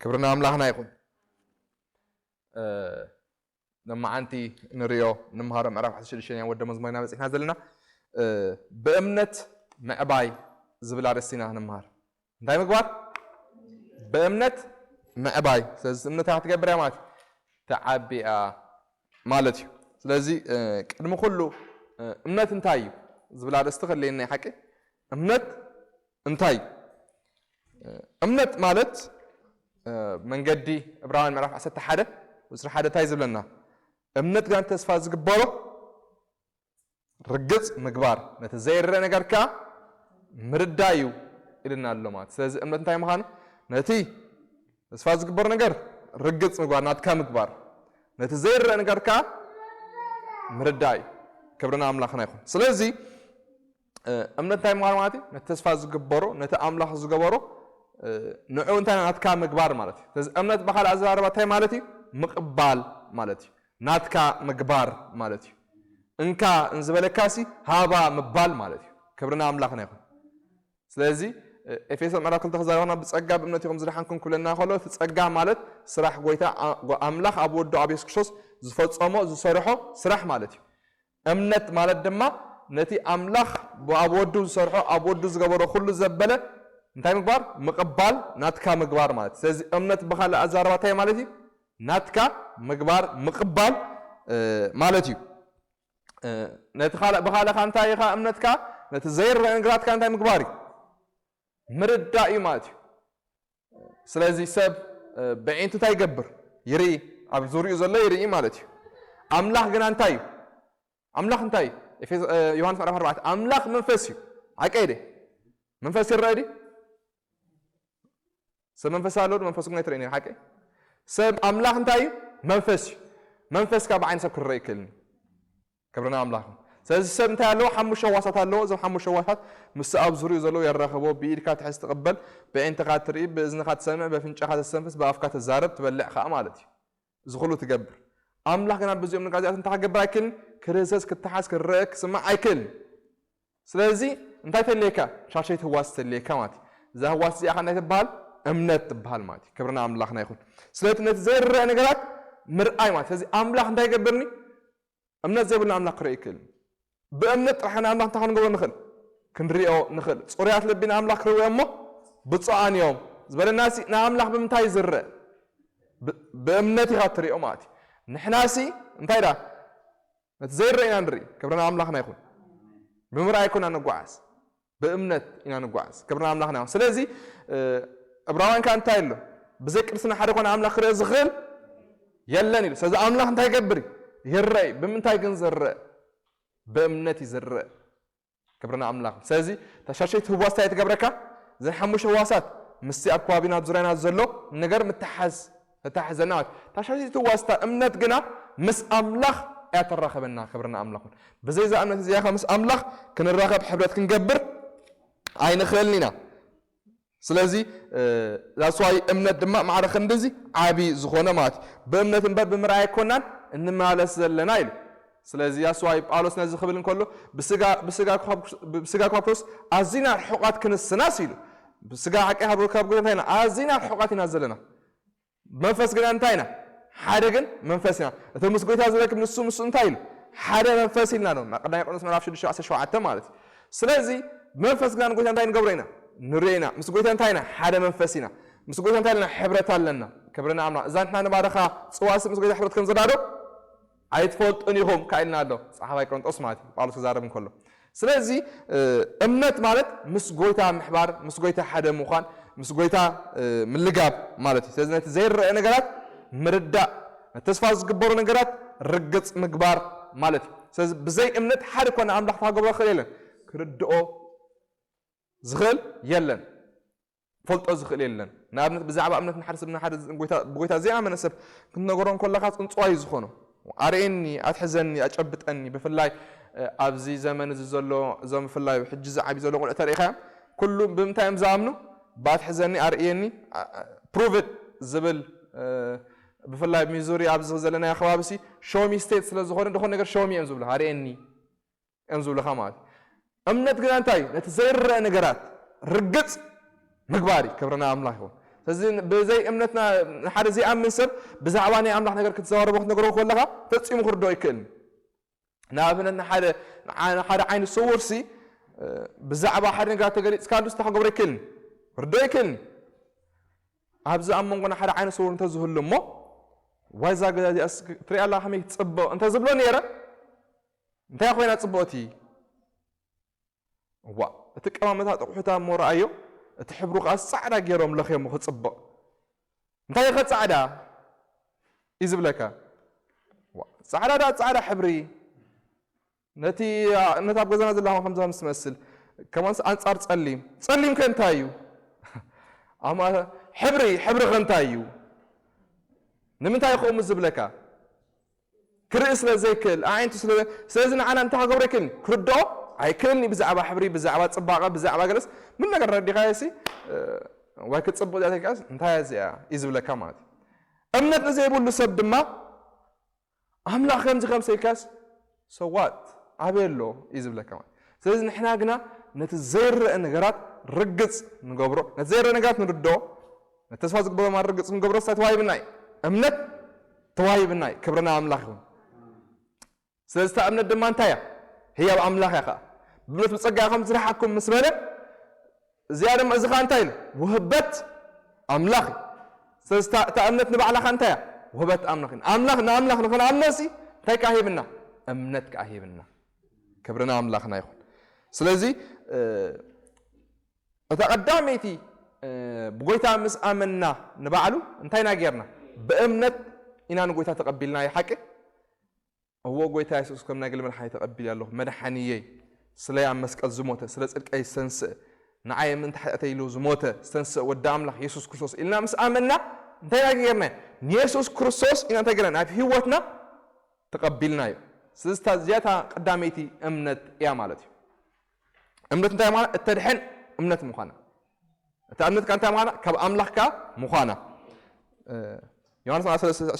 ክብርና ኣምላኽና ይኹን። እ፣ ለማዓንቲ ንሪኦ ንምሃሮ ምዕራፍ ዓሰርተ ሽዱሽተ ወደ መዝሙር ኢና በፂሕና ዘለና። እ፣ ብእምነት ምዕባይ ዝብል ኣርእስቲ ኢና ንምሃር። እንታይ ምግባር? ብእምነት ምዕባይ። ስለዚ እምነት ክትገብር እያ ማለት እዩ። ትዓቢ እያ ማለት እዩ። ስለዚ እ፣ ቅድሚ ኩሉ እ፣ እምነት እንታይ እዩ ዝብል ኣርእስቲ ከድልየና እዩ ሓቂ። እምነት እንታይ እዩ? እ፣ እምነት ማለት እ፣ መንገዲ ዕብራውያን ምዕራፍ ዓሰርተ ሓደ ቁፅሪ ሓደ እንታይ ዝብለና? እምነት ግን ተስፋ ዝግበሮ ርግፅ ምግባር፣ ነቲ ዘይረአ ነገር ከዓ ምርዳእ እዩ ኢልና ኣሎ ማለት። ስለዚ እምነት እንታይ ምዃኑ? ነቲ ተስፋ ዝግበር ነገር ርግፅ ምግባር፣ ናትካ ምግባር፣ ነቲ ዘይረአ ነገር ከዓ ምርዳእ እዩ። ክብርና ኣምላኽና ይኹን። ስለዚ እ፣ እምነት እንታይ ምዃኑ ማለት እዩ? ነቲ ተስፋ ዝግበሮ፣ ነቲ ኣምላኽ ዝገበሮ እ፣ ንዑ እንታይ ናትካ ምግባር ማለት እዩ። ስለዚ እምነት ብኻልእ ኣዘራርባ እንታይ ማለት እዩ? ምቕባል ማለት እዩ። ናትካ ምግባር ማለት እዩ። እንካ እንዝበለካሲ ሃባ ምባል ማለት እዩ። ክብርና ኣምላኽና ይኹን። ስለዚ እ፣ ኤፌሶ ምዕራፍ ክልተ ክዛረበና ብጸጋ ብእምነት ኢኹም ዝደሓንኩም ክብለና ከሎ፣ እቲ ጸጋ ማለት ስራሕ ጎይታ ኣ-፣ ጎ-፣ ኣምላኽ ኣብ ወዱ ኣብ የሱስ ክርስቶስ ዝፈጸሞ ዝሰርሖ ስራሕ ማለት እዩ። እምነት ማለት ድማ ነቲ ኣምላኽ ብ-፣ ኣብ ወዱ ዝሰርሖ ኣብ ወዱ ዝገበሮ ኩሉ ዘበለ እንታይ ምግባር? ምቕባል፣ ናትካ ምግባር ማለት። ስለዚ እምነት ብኻልእ ኣዛረባ እንታይ ማለት እዩ? ናትካ ምግባር፣ ምቕባል እ፣ ማለት እዩ። እ፣ ነቲ ካልእ ብኻልእኻ እንታይ ኢኻ እምነትካ? ነቲ ዘይረአ ነገራትካ እንታይ ምግባር እዩ? ምርዳእ እዩ ማለት እዩ። ስለዚ ሰብ እ፣ ብዒንቱ እንታይ ይገብር? ይርኢ፣ ኣብ ዙሪኡ ዘሎ ይርኢ ማለት እዩ። ኣምላኽ ግና እንታይ እዩ? ኣምላኽ እንታይ እዩ? ኤፌሶ እ፣ ዮሃንስ ምዕራፍ ኣርባዕተ ኣምላኽ መንፈስ እዩ። ሓቀይ ደ መንፈስ ይረአ ዲ? ሰብ መንፈስ ኣሎ፣ መንፈስ ግን ኣይትረእን እዩ። ሓቀይ ሰብ ኣምላኽ እንታይ እዩ? መንፈስ እዩ። መንፈስ ካብ ዓይኒ ሰብ ክረአ ይክእልን እዩ። ክብርና ኣምላኽ። ስለዚ ሰብ እንታይ ኣለዎ? ሓሙሽተ ህዋሳት ኣለዎ። እዞም ሓሙሽተ ህዋሳት ምስ ኣብ ዙሪኡ ዘለዉ የራኽቦ። ብኢድካ ትሕዝ ትቕበል፣ ብዒንትኻ ትርኢ፣ ብእዝንኻ ትሰምዕ፣ በፍንጫኻ ተስተንፍስ፣ ብኣፍካ ትዛረብ፣ ትበልዕ ከዓ ማለት እዩ። እዚ ኩሉ ትገብር። ኣምላኽ ግና በዚኦም ነገራት እንታይ ክገብር ኣይክእልን? ክርህሰስ፣ ክተሓዝ፣ ክረአ፣ ክስማዕ ኣይክእልን። ስለዚ እንታይ ተልየካ? ሻሸይቲ ህዋስ ተልየካ ማለት እዩ። እዛ ህዋስ እዚኣ እንታይ ትበሃል? እምነት ትበሃል ማለት እዩ። ክብርና ኣምላኽና ይኹን። ስለዚ ነቲ ዘይረአ ነገራት ምርኣይ ማለት። ስለዚ ኣምላኽ እንታይ ይገብርኒ? እምነት ዘይብሉ ኣምላኽ ክርኢ ይክእል። ብእምነት ጥራሕ ንኣምላኽ እንታይ ክንገብሮ ንኽእል? ክንሪኦ ንኽእል። ጽሩያት ልቢ ንኣምላኽ ክርእዎ እሞ ብፁዓን እዮም ዝበለናሲ ንኣምላኽ ብምንታይ ዝረአ? ብ-፣ ብእምነት ኢኻ እትሪኦ ማለት እዩ። ንሕናሲ እንታይ ዳ? ነቲ ዘይረአ ኢና ንርኢ። ክብሪ ንኣምላኽና ይኹን። ብምርኣይ ኣይኮና ንጓዓዝ። ብእምነት ኢና ንጓዓዝ። ክብሪ ንኣምላኽና ይኹን። ስለዚ፣ እ፣ ዕብራውያን ከኣ እንታይ ኣሎ? ብዘይ ቅድስና ሓደ ኮነ ኣምላኽ ክርአ ዝኽእል የለን ኢሉ። ስለዚ ኣምላኽ እንታይ ይገብር እዩ? ይረአ እዩ። ብምንታይ ግን ዝረአ? ብእምነት እዩ ዝረአ። ክብሪ ንኣምላኽ። ስለዚ እታ ሻሸይቲ ህዋስ እንታይ ትገብረካ? እዘን ሓሙሽተ ህዋሳት ምስቲ ኣብ ከባቢና ኣብ ዙርያና ዘሎ ነገር ምትሓዝ፣ ተታሕዘና ማለት። እታ ሻሸይቲ ህዋስ እታ እምነት ግና ምስ ኣምላኽ እያ ተራኸበና። ክብሪ ንኣምላኽ ይኹን። ብዘይ እዛ እምነት እዚኣ ከ ምስ ኣምላኽ ክንራኸብ ሕብረት ክንገብር ኣይንኽእልን ኢና። ስለዚ፣ እ፣ that's why እምነት ድማ ማዕረ ክንድዚ ዓቢ ዝኾነ ማለት እዩ። ብእምነት እምበር ብምርኣይ ኣይኮናን እንመላለስ ዘለና ኢሉ። ስለዚ that's why ጳውሎስ ነዚ ክብል እንከሎ፣ ብስጋ፣ ብስጋ እኳ፣ ብስጋ እኳ ክርስቶስ ኣዚና ርሑቓት ክንስናስ ኢሉ። ብስጋ ሓቂ ካብ፣ ካብ ጎይታ እንታይ ኢና? ኣዚና ርሑቓት ኢና ዘለና። መንፈስ ግና እንታይ ኢና? ሓደ ግን መንፈስ ኢና። እቲ ምስ ጎይታ ዝረክብ ንሱ፣ ንሱ እንታይ ኢሉ? ሓደ መንፈስ ኢልና ነው። ቀዳማይ ቆሮንቶስ ምዕራፍ ሽዱሽተ ዓሰርተ ሸውዓተ ማለት እዩ። ስለዚ መንፈስ ግና ንጎይታ እንታይ ንገብሮ ኢና? ንሪኦ ኢና። ምስ ጎይታ እንታይ ኢና? ሓደ መንፈስ ኢና። ምስ ጎይታ እንታይ ኣለና? ሕብረት ኣለና። ክብሪ ንኣምላኽ። እዛ ንሕና ንባርኻ ጽዋስ ምስ ጎይታ ሕብረት ከም ዘዳዶ ኣይትፈልጡን ኢኹም፣ ከኣ ኢልና ኣሎ ጸሓፋይ ቆሮንቶስ ማለት እዩ፣ ጳውሎስ ክዛረብ እንከሎ። ስለዚ፣ እ፣ እምነት ማለት ምስ ጎይታ ምሕባር፣ ምስ ጎይታ ሓደ ምዃን፣ ምስ ጎይታ፣ እ፣ ምልጋብ ማለት እዩ። ስለዚ ነቲ ዘይረአ ነገራት ምርዳእ፣ ነቲ ተስፋ ዝግበሩ ነገራት ርግጽ ምግባር ማለት እዩ። ስለዚ ብዘይ እምነት ሓደ ኮነ ኣምላኽ ክገብሮ ክእል የለን፣ ክርድኦ ዝኽእል የለን። ፈልጦ ዝኽእል የለን። ንኣብነት ብዛዕባ እምነት ንሓደ ሰብ፣ ንሓደ ጎይታ፣ ብጎይታ ዘይኣመነ ሰብ ክትነገሮ እንከለኻ ጽንጽዋይ ዝኾኖ፣ ኣርእየኒ፣ ኣትሕዘኒ፣ ኣጨብጠኒ። ብፍላይ፣ እ፣ ኣብዚ ዘመን እዚ ዘሎ፣ እዞም ብፍላይ ሕጂ ዝዓብዩ ዘሎ ቆልዑ ተሪኢኻዮም፣ ኩሉ ብምንታይ እዮም ዝኣምኑ? ብኣትሕዘኒ፣ ኣርእየኒ፣ ፕሩቭድ ዝብል፣ እ፣ ብፍላይ ሚዙሪ ኣብዚ ዘለናዮ ከባቢ ሲ ሾሚ ስቴት ስለ ዝኾነ፣ ዝኾነ ነገር ሾሚ እዮም ዝብሉ፣ ኣርእየኒ እዮም ዝብሉኻ ማለት እዩ። እምነት ግና እንታይ እዩ? ነቲ ዘይረአ ነገራት ርግጽ ምግባር እዩ። ክብሪ ንኣምላኽ ይኹን። እዚ ብዘይ እምነትና ንሓደ ዘይኣምን ሰብ ብዛዕባ ናይ ኣምላኽ ነገር ክትዘራረቦ ክትነግሮ ከለኻ ፈጺሙ ክርድኦ ይክእልን። ንኣብነት ንሓደ ንሓደ ዓይኒ ስውርሲ ብዛዕባ ሓደ ነገር ተገሊጽካሉ ስታ ክገብሮ ይክእልን፣ ክርድኦ ይክእልን። ኣብዚ ኣብ መንጎና ሓደ ዓይኒ ስውር እንተዝህሉ እሞ ዋይዛ ገዛ እዚኣ ትሪኣ ኣለኻ ከመይ ትጽብቕ እንተዝብሎ ነይረ እንታይ ኮይና ጽብቕቲ? እዋ እቲ ቀማመታ ጥቑሑታ እሞ ረኣዮ፣ እቲ ሕብሩ ከኣ ጻዕዳ ገይሮም ለኽዮሞ ክጽብቕ። እንታይ ኢኸ ጻዕዳ እዩ ዝብለካ? ዋ፣ ጻዕዳ ደኣ ጻዕዳ ሕብሪ ነቲ ነቲ ኣብ ገዛና ዘላ ከምዛ ምስ ትመስል ከማንስ ኣንጻር ጸሊም ጸሊም ከ እንታይ እዩ? ኣማ ሕብሪ ሕብሪ ከ እንታይ እዩ? ንምንታይ ከምኡ ዝብለካ? ክርኢ ስለ ዘይክእል ኣዒንቱ ስለ ስለዚ ንዓና እንታይ ክገብሮ ይክእልኒ ክርድኦ ኣይክእልኒ ብዛዕባ ሕብሪ ብዛዕባ ፅባቐ ብዛዕባ ገለስ ምን ነገር ረዲኻዮ ሲ ዋይ ክትፅብቕ እዚኣ ተልካስ እንታይ እያ እዚኣ እዩ ዝብለካ ማለት እዩ። እምነት ንዘይብሉ ሰብ ድማ ኣምላኽ ከምዚ ከምሰ ኢልካስ ሰዋት ኣበይ ኣሎ እዩ ዝብለካ ማለት ስለዚ ንሕና ግና ነቲ ዘይረአ ነገራት ርግፅ ንገብሮ ነቲ ዘይረአ ነገራት ንርድኦ ነቲ ተስፋ ዝግበሮ ማር ርግፅ ንገብሮ ስታይ ተዋሂብና እዩ እምነት ተዋሂብና እዩ ክብርና ኣምላኽ ይኹን ስለዚ እታ እምነት ድማ እንታይ እያ ህያብ ኣምላኽ እያ ከዓ ብእምነት ብፀጋ ኢኹም ዝረሓኩም ምስ በለ እዚኣ ድማ እዚ ከዓ እንታይ ኢሉ ውህበት ኣምላኽ እዩ ስለዚ እታ እምነት ንባዕላ ከዓ እንታይ እያ ውህበት ኣምላኽ እዩ ኣምላኽ ንኣምላኽ ንኽንኣምኖ ሲ እንታይ ከዓ ሂብና እምነት ከዓ ሂብና ክብርና ኣምላኽና ይኹን ስለዚ እታ ቀዳመይቲ ብጎይታ ምስ ኣመንና ንባዕሉ እንታይ ኢና ጌርና ብእምነት ኢና ንጎይታ ተቐቢልና ይሓቂ እዎ ጎይታ የሱስ ከም ናይ ግል መድሓኒ ተቐቢል ኣለኹ መድሓንየይ ስለይ ኣብ መስቀል ዝሞተ ስለ ፅድቀይ ዝተንስእ ንዓይ ምእንቲ ሓጢኣተይ ኢሉ ዝሞተ ዝተንስእ ወዲ ኣምላኽ የሱስ ክርስቶስ ኢልና ምስ ኣመንና እንታይ ኢና ጌርና ንየሱስ ክርስቶስ ኢና እንታይ ጌርና ናብ ህይወትና ተቐቢልና እዩ ስለዚ እዚኣታ ቀዳመይቲ እምነት እያ ማለት እዩ እምነት እንታይ ማለት እተድሐን እምነት ምዃና እታ እምነት ከ እንታይ ምዃና ካብ ኣምላኽካ ምዃና ዮሃንስ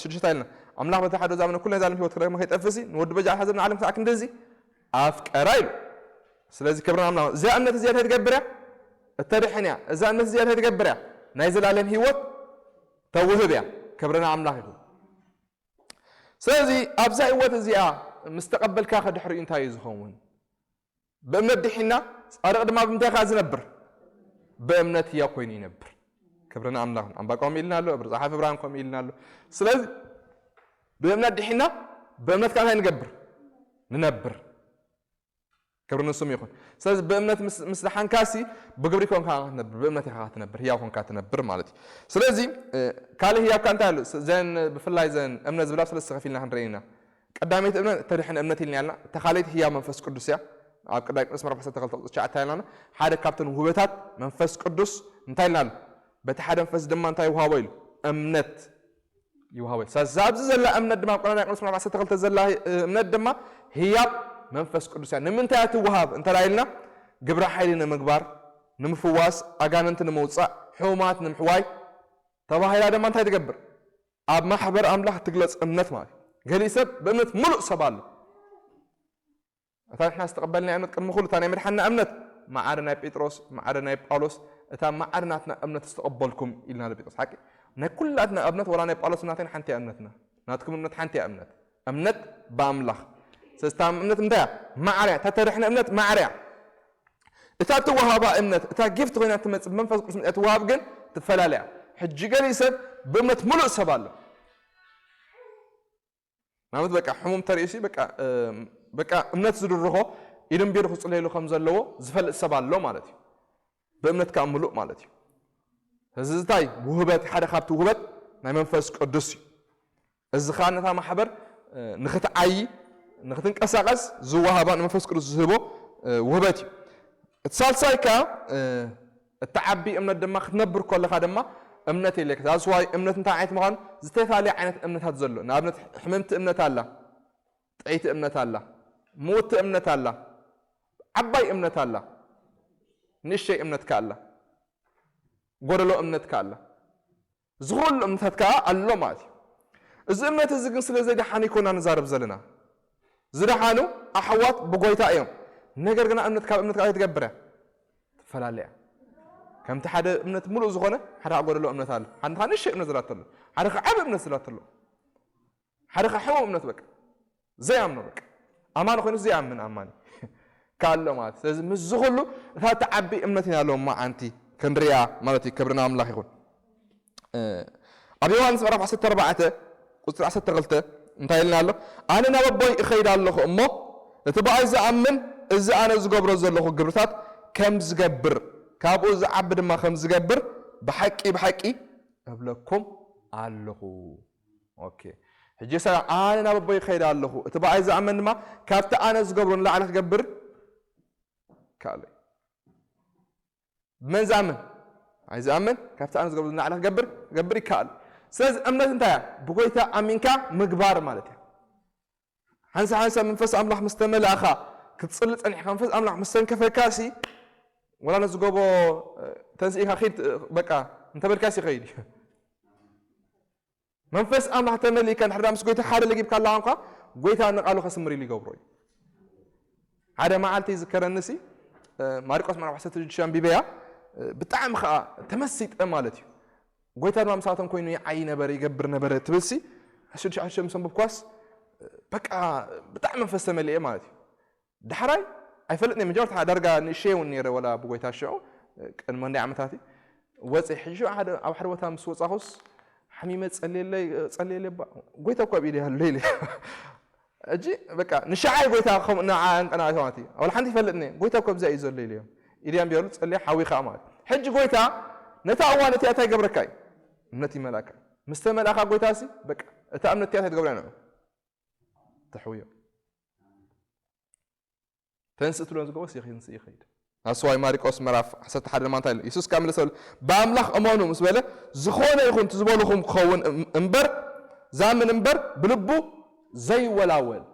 ሽዱሽተ ኢልና ኣምላኽ በቲ ሓደ ዛመነ ኩሉ ናይ ዛለም ህይወት ክረግመ ከይጠፍሲ ንወዲ በጃ ሓዘብ ንዓለም ክሳዕ ክንድዚ ኣፍቀራ ኢሉ ስለዚ ክብርን ኣምላኽ እዚኣ እምነት እዚኣ እንታይ ትገብር እያ እተድሕን እያ እዛ እምነት እዚኣ እንታይ ትገብር እያ ናይ ዘላለም ህይወት ተውህብ እያ ክብርን ኣምላኽ ይኹን ስለዚ ኣብዛ ህይወት እዚኣ ምስ ተቐበልካ ከድሕሪኡ እንታይ እዩ ዝኸውን ብእምነት ድሒና ጻድቕ ድማ ብምንታይ ከኣ ዝነብር ብእምነት ህያው ኮይኑ ይነብር ክብሪ ንኣምላኽ ኣንባቆም ኢልና ኣሎ እብሪ ጸሓፊ ብርሃን ከም ኢልና ኣሎ ስለዚ ብእምነት ድሒና ብእምነት ከኣ እንታይ ንገብር ንነብር ክብሪ ንስም ይኹን ስለዚ ብእምነት ምስ ድሓንካሲ ብግብሪ ኮንካ ክትነብር ብእምነት ኢኻ ክትነብር ህያው ኮንካ ትነብር ማለት እዩ ስለዚ ካልእ ህያብካ እንታይ ኣሎ ዘን ብፍላይ ዘን እምነት ዝብላ ሰለስተ ከፊልና ክንርኢ ኢና ቀዳመይቲ እምነት እተድሕን እምነት ኢልና ያልና እታ ካልኣይቲ ህያብ መንፈስ ቅዱስ እያ ኣብ ቀዳይ ቅዱስ ምዕራፍ ዓሰርተ ክልተ ቁፅሪ ትሽዓተ ኢልና ሓደ ካብተን ውህበታት መንፈስ ቅዱስ እንታይ ኢልና ኣሎ በቲ ሓደ መንፈስ ድማ እንታይ ይውሃቦ ኢሉ እምነት ይውሃቦ ኢሉ ስለዚ ኣብዚ ዘላ እምነት ድማ ኣብ ቀዳይ ቅዱስ ምዕራፍ ዓሰርተ ክልተ ዘላ እምነት ድማ ህያብ መንፈስ ቅዱስ እያ ንምንታይ እያ ትውሃብ እንተ ኢልና ግብረ ሓይሊ ንምግባር ንምፍዋስ ኣጋንንቲ ንምውፃእ ሕሙማት ንምሕዋይ ተባሂላ ድማ እንታይ ትገብር ኣብ ማሕበር ኣምላኽ ትግለጽ እምነት ማለት እዩ። ገሊእ ሰብ ብእምነት ምሉእ ሰብ ኣሎ። እታ ንሕና ዝተቐበልናያ እምነት ቅድሚ ኩሉ እታ ናይ ምድሓንና እምነት ማዕረ ናይ ጴጥሮስ፣ ማዕረ ናይ ጳውሎስ፣ እታ ማዕረ ናትና እምነት ዝተቐበልኩም ኢልና ንጴጥሮስ። ሓቂ ናይ ኩላትና እምነት ወላ ናይ ጳውሎስ ናተይን ሓንቲ እያ እምነትና። ናትኩም እምነት ሓንቲ እያ እምነት። እምነት ብኣምላኽ። ስለዚ እታ እምነት እንታይ እያ? ማዕረ እያ። እታ ተድሕነ እምነት ማዕረ እያ። እታ እትወሃባ እምነት እታ ጊፍት ኮይና ትመጽእ ብመንፈስ ቅዱስ መጽያ ትወሃብ ግን ትፈላለያ። ሕጂ ገሊእ ሰብ ብእምነት ምሉእ ሰብ ኣሎ። ማለት በቃ ሕሙም ተርእዩ ሲ በቃ በቃ እምነት ዝድርኾ ኢድን ቢሩ ክጽለየሉ ከም ዘለዎ ዝፈልጥ ሰብ ኣሎ ማለት እዩ። ብእምነት ከኣ ምሉእ ማለት እዩ። እዚ እንታይ ውህበት ሓደ ካብቲ ውህበት ናይ መንፈስ ቅዱስ እዩ። እዚ ኸኣ ነታ ማሕበር ንኽትዓዪ ንኽትንቀሳቐስ ዝወሃባ ንመንፈስ ቅዱስ ዝህቦ ውህበት እዩ። እቲ ሳልሳይ ከኣ እትዓቢ እምነት ድማ ክትነብር ከለኻ ድማ እምነት የለካ። ዛስዋይ እምነት እንታይ ዓይነት ምዃኑ ዝተፈላለየ ዓይነት እምነታት ዘሎ። ንኣብነት ሕምምቲ እምነት ኣላ፣ ጥዕይቲ እምነት ኣላ፣ ምውቲ እምነት ኣላ፣ ዓባይ እምነት ኣላ፣ ንእሽተይ እምነት ከኣ ኣላ፣ ጎደሎ እምነት ከኣ ኣላ። ዝኹሉ እምነታት ከኣ ኣሎ ማለት እዩ። እዚ እምነት እዚ ግን ስለ ዘይደሓኑ ኣይኮና ንዛረብ ዘለና። ዝደሓኑ ኣሕዋት ብጎይታ እዮም። ነገር ግና እምነት ካብ እምነት ከኣ ትገብረ ትፈላለያ። ከምቲ ሓደ እምነት ምሉእ ዝኾነ ሓደ ከዓ ጎደሎ እምነት ኣሎ። ሓደ ከዓ ንእሽተይ እምነት ዘላቶ ኣሎ። ሓደ ከዓ ዓቢ እምነት ዘላቶ ኣሎ። ሓደ ከዓ ሕሙም እምነት በቃ ዘይኣምኖ በቃ ኣማኒ ኮይኑ ዘይኣምን ኣማኒ ካሎ ማለት። ስለዚ ምስዚ ኩሉ እታ እትዓቢ እምነት ኢና ሎም መዓንቲ ክንሪኣ ማለት እዩ። ክብሪ ንኣምላኽ ይኹን። ኣብ ዮሃንስ ምዕራፍ ዓሰርተ ኣርባዕተ ቁፅሪ ዓሰርተ ክልተ እንታይ ኢልና ኣሎ? ኣነ ናብ ኣቦይ እኸይድ ኣለኹ እሞ ነቲ ብኣይ ዝኣምን እዚ ኣነ ዝገብሮ ዘለኹ ግብርታት ከም ዝገብር ካብኡ ዝዓቢ ድማ ከም ዝገብር ብሓቂ ብሓቂ እብለኩም ኣለኹ። ኦኬ። ሕጂ ሰ ኣነ ናብ ኣቦይ እኸይድ ኣለኹ፣ እቲ ብኣይ ዝኣምን ድማ ካብቲ ኣነ ዝገብሮ ንላዕሊ ክገብር ይከኣሎ እዩ። ብመን ዝኣምን? ኣይ ዝኣምን ካብቲ ኣነ ዝገብሮ ንላዕሊ ክገብር ክገብር ይከኣል። ስለዚ እምነት እንታይ እያ? ብጎይታ ኣሚንካ ምግባር ማለት እያ። ሓንሳ ሓንሳ መንፈስ ኣምላኽ ምስ ተመላእኻ ክትጽሊ ጸኒሕካ መንፈስ ኣምላኽ ምስ ተንከፈካ ሲ ወላ ነዚ ጎቦ ተንስኢካ ኺድ በቃ እንተበልካ ሲ ይኸይድ እዩ። መንፈስ ኣምላኽ ተመሊእካ እንድሕር ምስ ጎይታ ሓደ ለጊብካ ኣለኻ እንኳ ጎይታ ንቓሉ ከስምር ኢሉ ይገብሮ እዩ። ሓደ መዓልቲ ይዝከረኒ ሲ ማርቆስ ምዕራፍ ዓሰርተ ሽዱሽተ ኣንቢበያ ብጣዕሚ ከዓ ተመሲጠ ማለት እዩ። ጎይታ ድማ ምሳቶም ኮይኑ ይዓይ ነበረ ይገብር ነበረ ትብል ሲ ሽዱሽተ ሽዱሽተ ምስ ኣንበብኳስ በቃ ብጣዕሚ መንፈስ ተመሊኤ ማለት እዩ። ዳሕራይ ኣይፈልጥን እየ። መጀመርታ ዳርጋ ንእሸ እውን ነይረ ወላ ብጎይታ ሽዑ ቅድሚ እንዲ ዓመታት እዩ። ወፂ ሕጂ ሽዑ ሓደ ኣብ ሓደ ቦታ ምስ ወፃኹስ ሓሚመ ጸልየለይ ጸልየለይ ባ ጎይታ እኮ ኣብ ኢደ ኣሎ ኢለ ሕጂ በቃ ንሽዓይ ጎይታ ከም ንዓ እንቀና ማለት እዩ። ወላ ሓንቲ ይፈልጥን እየ። ጎይታ እኮ ኣብዛ እዩ ዘሎ ኢለዮም። ኢድያ እምቢያሉ ጸልየ ሓዊ ከዓ ማለት ሕጂ ጎይታ ነታ እዋን እቲኣ እንታይ ገብረካ እዩ? እምነት ይመላእካ። ምስ ተመላእካ ጎይታ ሲ በቃ እታ እምነት እቲኣ እንታይ ትገብራ ንዑ ተሕውዮ ተንስእ ትብሎ ዝገበስ ይኽንስእ ይኸይድ። ኣስዋይ ማሪቆስ ምዕራፍ ዓሰርተ ሓደ ድማ እንታይ ኢሉ? የሱስ ከኣ መለሰ በለ፣ ብኣምላኽ እመኑ ምስ በለ፣ ዝኾነ ይኹን እቲ ዝበልኹም ክኸውን እም- እምበር፣ ዝኣምን እምበር፣ ብልቡ ዘይወላወል።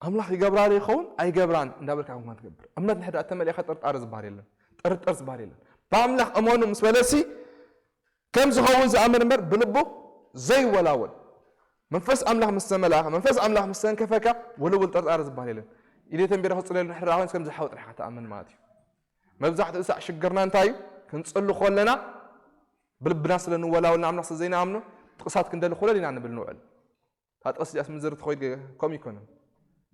ኣምላኽ ይገብራ ዶ ይኸውን ኣይገብራን እንዳበልካ ኮንካ ትገብር። እምነት እንድሕር ደኣ ተመሊእካ ጥርጣረ ዝበሃል የለን። ጥርጥር ዝበሃል የለን። ብኣምላኽ እመኑ ምስ በለሲ ከም ዝኸውን ዝኣምን እምበር ብልቡ ዘይወላወል። መንፈስ ኣምላኽ ምስ ተመላእካ፣ መንፈስ ኣምላኽ ምስ ተንከፈካ፣ ውልውል ጥርጣረ ዝበሃል የለን። ኢደ ተንቢረ ክጽለየሉ እንድሕር ደኣ ኮይንስ ከም ዝሓዊ ጥራሕ ኢኻ ትኣምን ማለት እዩ። መብዛሕትኡ ሳዕ ሽግርና እንታይ እዩ? ክንጽሊ ከለና ብልብና ስለ ንወላወል ንኣምላኽ ስለ ዘይንኣምኖ ጥቕሳት ክንደሊ ኮለል ኢና ንብል ንውዕል። እታ ጥቕሲ እዚኣስ ምዝር ትኸይድ ከምኡ ይኮነን።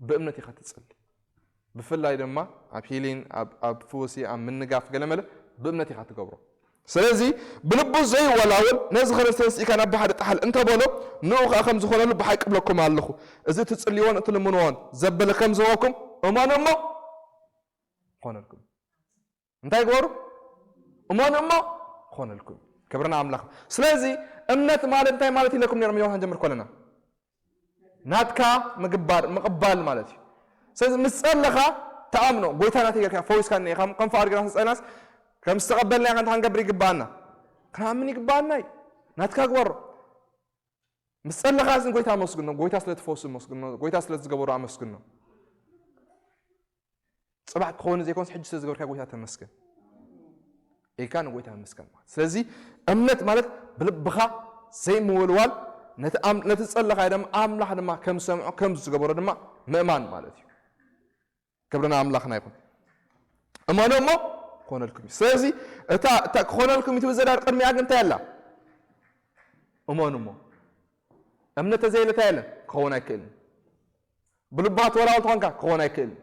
ብእምነት ኢኻ ትጽሊ። ብፍላይ ድማ ኣብ ሂሊን ኣብ ኣብ ፍውሲ ኣብ ምንጋፍ ገለመለ ብእምነት ኢኻ ትገብሮ። ስለዚ ብልቡ ዘይወላውል ነዚ ክርስቶስ ኢካ ናብ ባሕሪ ጣሓል እንተበሎ ንኡ ከዓ ከም ዝኾነሉ ብሓቂ ብለኩም ኣለኹ። እዚ እትጽልይዎን እትልምንዎን ዘበለ ከም ዝህበኩም እመኑ እሞ ኾነልኩም። እንታይ ግበሩ? እመኑ እሞ ኾነልኩም። ክብርና ኣምላኽ። ስለዚ እምነት ማለት እንታይ ማለት ኢለኩም ነይሮም ዮሃን ጀምር ኮለና ናትካ ምግባር ምቕባል ማለት እዩ። ስለዚ ምስ ጸለኻ ተኣምኖ ጎይታ ናተይ ጌርካ ፈዊስካኒ ኢኻ ከም ፍቓድ ጌርና ተጸልናስ ከም ዝተቐበልና ኢኻ እንታይ ክንገብር ይግባኣና? ክንኣምን ይግባኣና እዩ። ናትካ ግበሮ። ምስ ጸለኻ ግን ጎይታ ኣመስግኖ። ጎይታ ስለ ትፈውሱ ኣመስግኖ። ጎይታ ስለ ዝገበሩ ኣመስግኖ። ጽባሕ ክኸውን ዘይኮንስ ሕጂ ስለ ዝገበርካ ጎይታ ተመስገን ኢልካ ንጎይታ ምምስጋን ማለት። ስለዚ እምነት ማለት ብልብኻ ዘይምውልዋል ነቲ ኣም- ነቲ ዝጸለኻዮ ድማ ኣምላኽ ድማ ከም ዝሰምዖ ከም ዝገበሮ ድማ ምእማን ማለት እዩ። ክብሪ ንኣምላኽና ይኹን። እመኑ እሞ ክኾነልኩም እዩ። ስለዚ እታ እታ ክኾነልኩም እዩ ትብል ዘላ ቅድሚኣ ግን እንታይ ኣላ? እመኑ እሞ። እምነት ተዘየለ እንታይ የለን ክኸውን ኣይክእልን። ብልባኻ ትወላወል ተኾንካ ክኾን ኣይክእልን።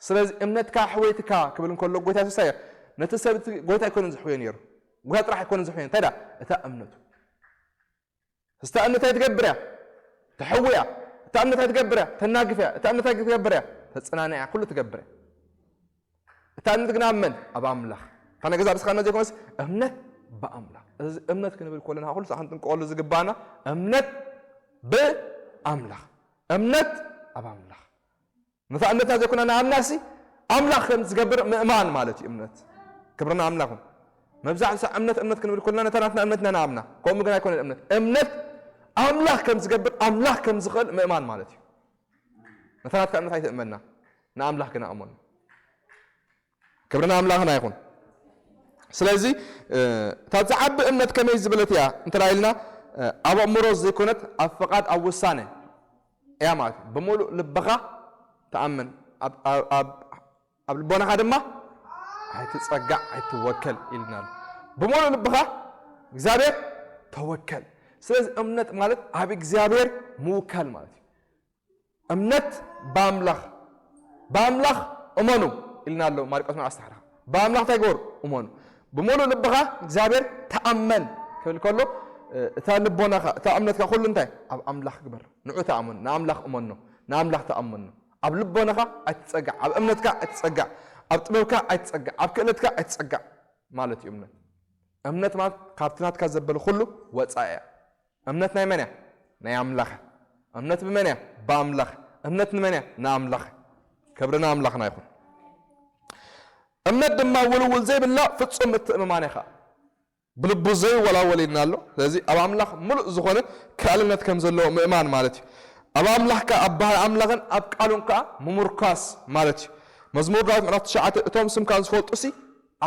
ስለዚ እምነትካ ሕወይትካ ክብል እንከሎ ጎይታ የሱስ እንታይ ነቲ ሰብ እቲ ጎይታ ኣይኮነን ዝሕውዮ ነይሩ። ጎይታ ጥራሕ ኣይኮነን ዝሕውዮ እንታይ ዳ እታ እምነቱ። እታ እምነት ኣይትገብር እያ ተሕውያ። እታ እምነት ኣይትገብር እያ ተናግፍ እያ። እታ እምነት ኣይትገብር እያ ተጽናንያ ኩሉ ትገብር እያ። እታ እምነት ግን ኣብ መን? ኣብ ኣምላኽ። እታ ነገዛ ብስኻ እምነት ዘይኮነስ እምነት ብኣምላኽ። እዚ እምነት ክንብል ከለና ኩሉ ሰዓት ክንጥንቀቐሉ ዝግባና እምነት ብኣምላኽ። እምነት ኣብ ኣምላኽ። ነታ እምነትና ዘይኮና ንኣምናሲ ኣምላኽ ከም ዝገብር ምእማን ማለት እዩ እምነት። ክብርና ኣምላኽ። መብዛሕትኡ ሰዓት እምነት እምነት ክንብል ከለና ነታ ናትና እምነትና ንኣምና። ከምኡ ግን ኣይኮነን እምነት። እምነት ኣምላኽ ከም ዝገብር ኣምላኽ ከም ዝኽእል ምእማን ማለት እዩ። ነታ ናትካ እምነት ኣይትእመና። ንኣምላኽ ግን ኣእመኑ። ክብሪ ንኣምላኽና ይኹን። ስለዚ እታ ዝዓቢ እምነት ከመይ ዝበለት እያ እንተ ኢልና ኣብ ኣእምሮ ዘይኮነት ኣብ ፍቓድ ኣብ ውሳነ እያ ማለት እዩ። ብምሉእ ልብኻ ተኣምን ኣብ ልቦናኻ ድማ ኣይትጸጋዕ ኣይትወከል ኢልና ኣሎ። ብሙሉእ ልብኻ እግዚኣብሔር ተወከል። ስለዚ እምነት ማለት ኣብ እግዚኣብሔር ምውካል ማለት እዩ። እምነት ብኣምላኽ ብኣምላኽ እመኑ ኢልና ኣሎ ማርቆስ ምዕራፍ ዓሰርተ ሓደ። ብኣምላኽ እንታይ ግበሩ? እመኑ። ብሙሉእ ልብኻ እግዚኣብሔር ተኣመን ክብል ከሎ እታ ልቦናኻ እታ እምነትካ ኩሉ እንታይ ኣብ ኣምላኽ ግበር። ንዑ ተኣመኑ፣ ንኣምላኽ እመኖ፣ ንኣምላኽ ተኣመኖ። ኣብ ልቦናኻ ኣይትጸጋዕ፣ ኣብ እምነትካ ኣይትጸጋዕ፣ ኣብ ጥበብካ ኣይትጸጋዕ፣ ኣብ ክእለትካ ኣይትጸጋዕ ማለት እዩ እምነት። እምነት ማለት ካብቲ ናትካ ዘበለ ኩሉ ወጻኢ እያ። እምነት ናይ መን እያ? ናይ ኣምላኽ። እምነት ብመን እያ? ብኣምላኽ። እምነት ንመን እያ? ንኣምላኽ። ክብሪ ንኣምላኽና ይኹን። እምነት ድማ ውልውል ዘይብላ ፍጹም ምትእምማን ኢኻ። ብልቡ ዘይወላወል ኢልና ኣሎ። ስለዚ ኣብ ኣምላኽ ምሉእ ዝኾነ ክኣልነት ከም ዘለዎ ምእማን ማለት እዩ። ኣብ ኣምላኽካ ኣብ ባህሪ ኣምላኽን ኣብ ቃሉን ከኣ ምምርኳስ ማለት እዩ። መዝሙር ዳዊት ምዕራፍ ትሽዓተ እቶም ስምካ ዝፈልጡ ሲ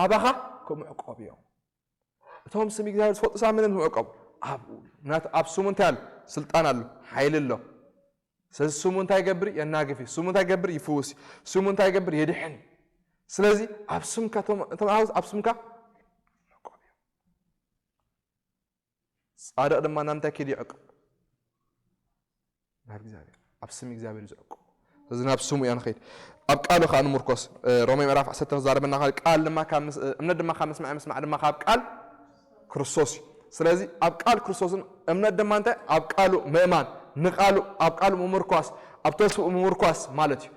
ኣባኻ ክምዕቆብ እዮም። እቶም ስም እግዚኣብሔር ዝፈልጡ ሳብ ምንም ዝምዕቆብ ኣብኡ ናት ኣብ ስሙ እንታይ ኣሎ? ስልጣን ኣሎ፣ ሓይሊ ኣሎ። ስለዚ ስሙ እንታይ ይገብር? የናግፍ እዩ። ስሙ እንታይ ይገብር? ይፍውስ እዩ። ስሙ እንታይ ይገብር? የድሕን እዩ። ስለዚ ኣብ ስምካ እቶም እቶም ኣሃውስ ኣብ ስምካ ይምዕቆብ እዮም። ጻድቕ ድማ ናብ እንታይ ኪድ ይዕቅብ? ናብ እግዚኣብሔር። ኣብ ስም እግዚኣብሔር እዩ ዝዕቅብ። ስለዚ ናብ ስሙ ኢና ንኸይድ። ኣብ ቃሉ ከኣ ንምርኮስ። እ፣ ሮሜ ምዕራፍ ዓሰርተ ክዛረበና ከሎ ቃል ድማ ካብ ምስ-፣ እ፣ እምነት ድማ ካብ ምስማዕ፣ ምስማዕ ድማ ካብ ቃል ክርስቶስ እዩ። ስለዚ ኣብ ቃል ክርስቶስን እምነት ድማ እንታይ? ኣብ ቃሉ ምእማን፣ ንቃሉ፣ ኣብ ቃሉ ምምርኳስ፣ ኣብ ተስፍኡ ምምርኳስ ማለት እዩ።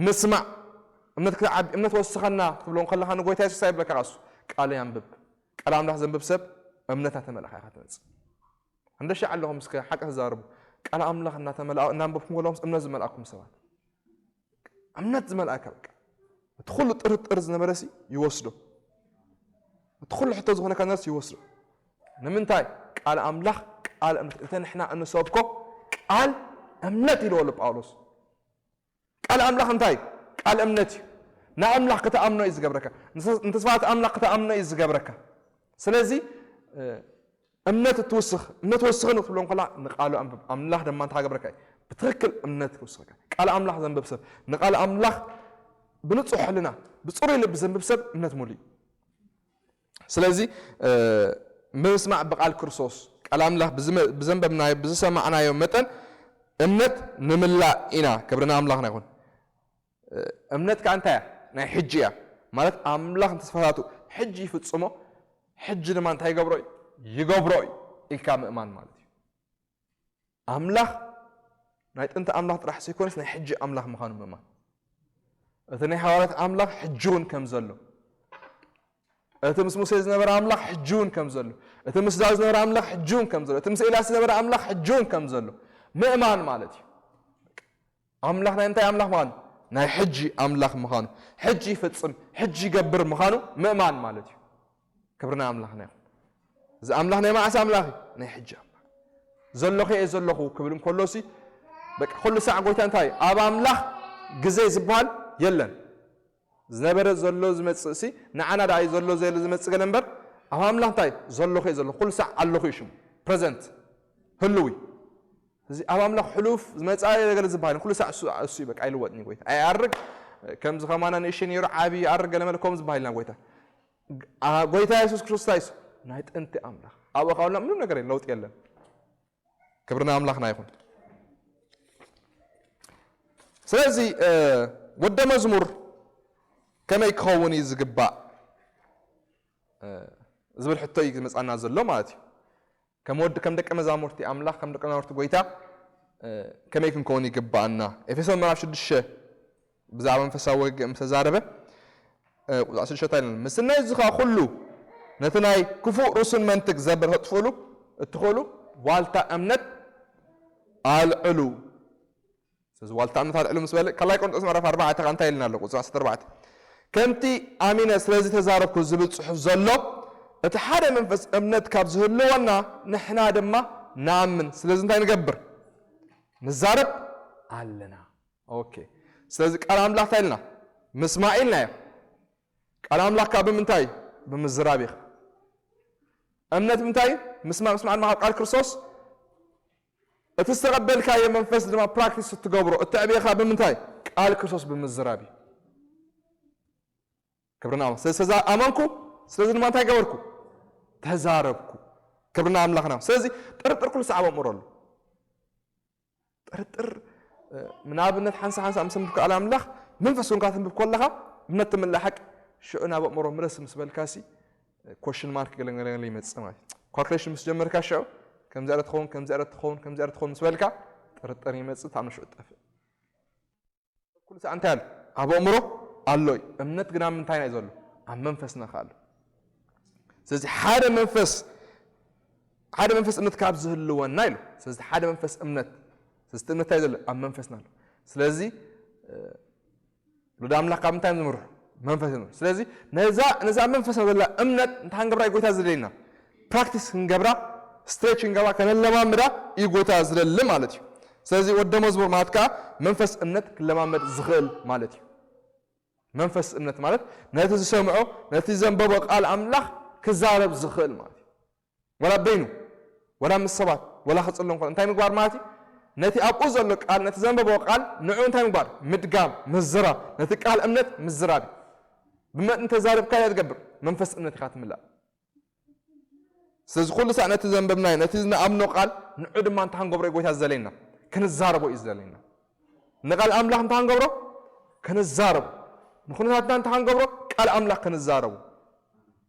ምስማዕ፣ እምነት ክትዓቢ፣ እምነት ወስኸና ክትብሎ ከለኻ ንጎይታ የሱስ ኣይብለካ እሱ። ቃለይ ኣንብብ። ቃል ኣምላኽ ዘንብብ ሰብ እምነት እናተመልኣኻ ኢኻ ትመጽእ። እንደ ሻዕ ኣለኹም እስከ ሓቂ ተዛረቡ። ቃል ኣምላኽ እናተመልኣ-፣ እናንበብኩም ከለኹም እምነት ዝመልኣኩም ሰባት። እምነት ዝመልኣካ በቃ። እቲ ኩሉ ጥርጥር ዝነበረ ሲ ይወስዶ። እቲ ኩሉ ሕቶ ዝኾነካ ነበርሲ ይወስዶ። ንምንታይ? ቃል ኣምላኽ ቃል እምነት። እቲ ንሕና እንሰብኮ ቃል እምነት ኢልዎ ኣሎ ጳውሎስ። ቃል ኣምላኽ እንታይ እዩ? ቃል እምነት እዩ። ንኣምላኽ ክትኣምኖ እዩ ዝገብረካ። ንተስ-፣ ንተስፋ እቲ ኣምላኽ ክትኣምኖ እዩ ዝገብረካ። ስለዚ፣ እ፣ እምነት እትውስኽ፣ እምነት ወስኸኒ ክትብሎ እንከላ ንቃሉ ኣንብብ። ኣምላኽ ድማ እንታይ ክገብረካ እዩ? ብትኽክል እምነት ክውስኸካ። ቃል ኣምላኽ ዘንብብ ሰብ፣ ንቃል ኣምላኽ ብንጹህ ሕልና፣ ብጽሩይ ልቢ ዘንብብ ሰብ እምነት ሙሉእ እዩ። ስለዚ፣ እ፣ ብምስማዕ ብቃል ክርስቶስ፣ ቃል ኣምላኽ ብዝመ-፣ ብዘንበብናዮ፣ ብዝሰማዕናዮ መጠን እምነት ንምላእ ኢና። ክብሪ ንኣምላኽና ይኹን። እ፣ እምነት ከኣ እንታይ እያ? ናይ ሕጂ እያ። ማለት ኣምላኽ ንተስፋታቱ ሕጂ ይፍጽሞ፣ ሕጂ ድማ እንታይ ይገብሮ እዩ? ይገብሮ እዩ ኢልካ ምእማን ማለት እዩ። ኣምላኽ ናይ ጥንቲ ኣምላኽ ጥራሕ ዘይኮነስ ናይ ሕጂ ኣምላኽ ምዃኑ ምእማን። እቲ ናይ ሃዋርያት ኣምላኽ ሕጂ እውን ከም ዘሎ፣ እቲ ምስ ሙሴ ዝነበረ ኣምላኽ ሕጂ እውን ከም ዘሎ፣ እቲ ምስ ዳዊት ዝነበረ ኣምላኽ ሕጂ እውን ከም ዘሎ፣ እቲ ምስ ኤልያስ ዝነበረ ኣምላኽ ሕጂ እውን ከም ዘሎ ምእማን ማለት እዩ። ኣምላኽ ናይ እንታይ ኣምላኽ ምዃኑ? ናይ ሕጂ ኣምላኽ ምዃኑ፣ ሕጂ ይፍጽም፣ ሕጂ ይገብር ምዃኑ ምእማን ማለት እዩ። ክብሪ ንኣምላኽና ይኹን። እዚ ኣምላኽ ናይ መዓስ ኣምላኽ እዩ? ናይ ሕጂ ኣምላኽ። ዘለኹ እየ ዘለኹ ክብል እንከሎሲ፣ በቃ ኩሉ ሳዕ ጎይታ እንታይ እዩ? ኣብ ኣምላኽ ግዜ ዝበሃል የለን። ዝነበረ ዘሎ ዝመጽእ ሲ ንዓና ደኣ እዩ ዘሎ ዘየለ ዝመጽእ ገለ እምበር፣ ኣብ ኣምላኽ እንታይ? ዘለኹ እየ ዘለኹ። ኩሉ ሳዕ ኣለኹ እዩ ሽሙ። ፕረዘንት። ህልው እዩ። እዚ ኣብ ኣምላኽ ሕሉፍ ዝመጽኣ ገለ ዝበሃል ኩሉ ሳዕ እሱ፣ እሱ እዩ በቃ ኣይልወጥን እዩ ጎይታ። ኣይኣርግ፣ ከምዚ ከማና ንእሽተይ ነይሩ ዓቢ ይኣርግ ገለ መለ ከምኡ ዝበሃል ኢልና ጎይታ። ኣ-፣ ጎይታ የሱስ ክርስቶስ እንታይ እሱ? ናይ ጥንቲ ኣምላኽ። ኣብኡ ካብ ምንም ነገር የለ፣ ለውጢ የለን። ክብሪ ንኣምላኽና ይኹን። ስለዚ፣ እ፣ ወደ መዝሙር ከመይ ክኸውን እዩ ዝግባእ? እ፣ ዝብል ሕቶ እዩ ዝመጽኣና ዘሎ ማለት እዩ። ከም ወዲ፣ ከም ደቀ መዛሙርቲ ኣምላኽ፣ ከም ደቀ መዛሙርቲ ጎይታ፣ እ፣ ከመይ ክንከውን ይግብኣና? ኤፌሶን ምዕራፍ ሽዱሽተ ብዛዕባ መንፈሳዊ ውግእ ምስ ተዛረበ፣ እ፣ ቁጽሪ ሽዱሽተ እንታይ ኢልና? ምስናይ እዚ ኸኣ ኩሉ ነቲ ናይ ክፉእ ርእሱን መንትግ ዘበር ተጥፍእሉ እትኽእሉ ዋልታ እምነት ኣልዕሉ። ስለዚ ዋልታ እምነት ኣልዕሉ ምስ በለ፣ ካልኣይ ቆሮንቶስ ምዕራፍ ኣርባዕተ ከኣ እንታይ ኢልና ኣሎ? ቁጽሪ ዓሰርተ ኣርባዕተ፣ ከምቲ ኣሚነ ስለዚ ተዛረብኩ ዝብል ጽሑፍ ዘሎ፣ እቲ ሓደ መንፈስ እምነት ካብ ዝህልወና ንሕና ድማ ንኣምን። ስለዚ እንታይ ንገብር? ንዛረብ ኣለና። ኦኬ። ስለዚ ቃል ኣምላኽ እንታይ ኢልና? ምስማዕ ኢልናዮ። ቃል ኣምላኽ ከኣ ብምንታይ? ብምዝራብ ኢኻ። እምነት ብምንታይ? ምስማዕ፣ ምስማዕ ድማ ካብ ቃል ክርስቶስ፣ እቲ ዝተቐበልካዮ መንፈስ ድማ ፕራክቲስ እትገብሮ፣ እተዕብየኻ ብምንታይ? ቃል ክርስቶስ ብምዝራብ እዩ። ክብርና ኣምላኽ። ስለዚ ተዛኣመንኩ፣ ስለዚ ድማ እንታይ ገበርኩ? ተዛረብኩ። ክብርና ኣምላኽና። ስለዚ ጥርጥር ኩሉ ሰዓብ ኣእምሮ ኣሎ። ጥርጥር እ፣ ንኣብነት ሓንሳ ሓንሳ ምስ ንብብ ከኣል ኣምላኽ መንፈስ ኮንካ ትንብብ ከለኻ እምነት ትምላእ ሓቂ ሽዑ ናብ ኣእምሮ ምለስ ምስ በልካሲ ኮሽን ማርክ ገለገለ ይመጽእ ማለት እዩ። ካልኩሌሽን ምስ ጀመርካ ሽዑ ከምዚ ኣረ ትኸውን ከምዚ ኣረ ትኸውን ከምዚ ኣረ ትኸውን ምስ በልካ ጥርጥር ይመጽእ ታምኑ ሽዑ ጠፍእ። ኩሉ ሰዓት እንታይ ኣሎ? ኣብ ኣእምሮ ኣሎ እዩ። እምነት ግን ኣብ ምንታይና እዩ ዘሎ? ኣብ መንፈስና ከ ኣሎ። ስለዚ ሓደ መንፈስ ሓደ መንፈስ እምነት ካብ ዝህልወና ኢሉ። ስለዚ ሓደ መንፈስ እምነት ስለዚ እቲ እምነት እንታይ ዘሎ? ኣብ መንፈስና ኣሎ። ስለዚ እ፣ ወደ ኣምላኽ ካብ ምንታይ ዝምርሑ? መንፈስ እዩ። ስለዚ ነዛ ነዛ መንፈስ ዘላ እምነት እንታይ ክንገብራ እዩ ጎይታ ዝደለየና? ፕራክቲስ ክንገብራ፣ ስትሬች ክንገብራ፣ ከነለማምዳ እዩ ጎይታ ዝደሊ ማለት እዩ። ስለዚ ወደ መዝሙር ማለት ከዓ መንፈስ እምነት ክለማመድ ዝኽእል ማለት እዩ። መንፈስ እምነት ማለት ነቲ ዝሰምዖ ነቲ ዘንበቦ ቃል ኣምላኽ ክዛረብ ዝኽእል ማለት እዩ። ወላ በይኑ ወላ ምስ ሰባት ወላ ክጽሎ እንኮ እንታይ ምግባር ማለት እዩ? ነቲ ኣብኡ ዘሎ ቃል ነቲ ዘንበቦ ቃል ንዑ እንታይ ምግባር? ምድጋም፣ ምዝራብ፣ ነቲ ቃል እምነት ምዝራብ እዩ። ብመን እንተዛረብካ እያ ትገብር? መንፈስ እምነት ኢኻ ትምላእ። ስለዚ ኩሉ ሳዕ ነቲ ዘንበብናዮ ነቲ ዝንኣምኖ ቃል ንዑ ድማ እንታይ ክንገብሮ እዩ ጎይታ ዝደለየና? ክንዛረቦ እዩ ዝደለየና። ንቃል ኣምላኽ እንታይ ክንገብሮ? ክንዛረቦ። ንኩነታትና እንታይ ክንገብሮ? ቃል ኣምላኽ ክንዛረቦ።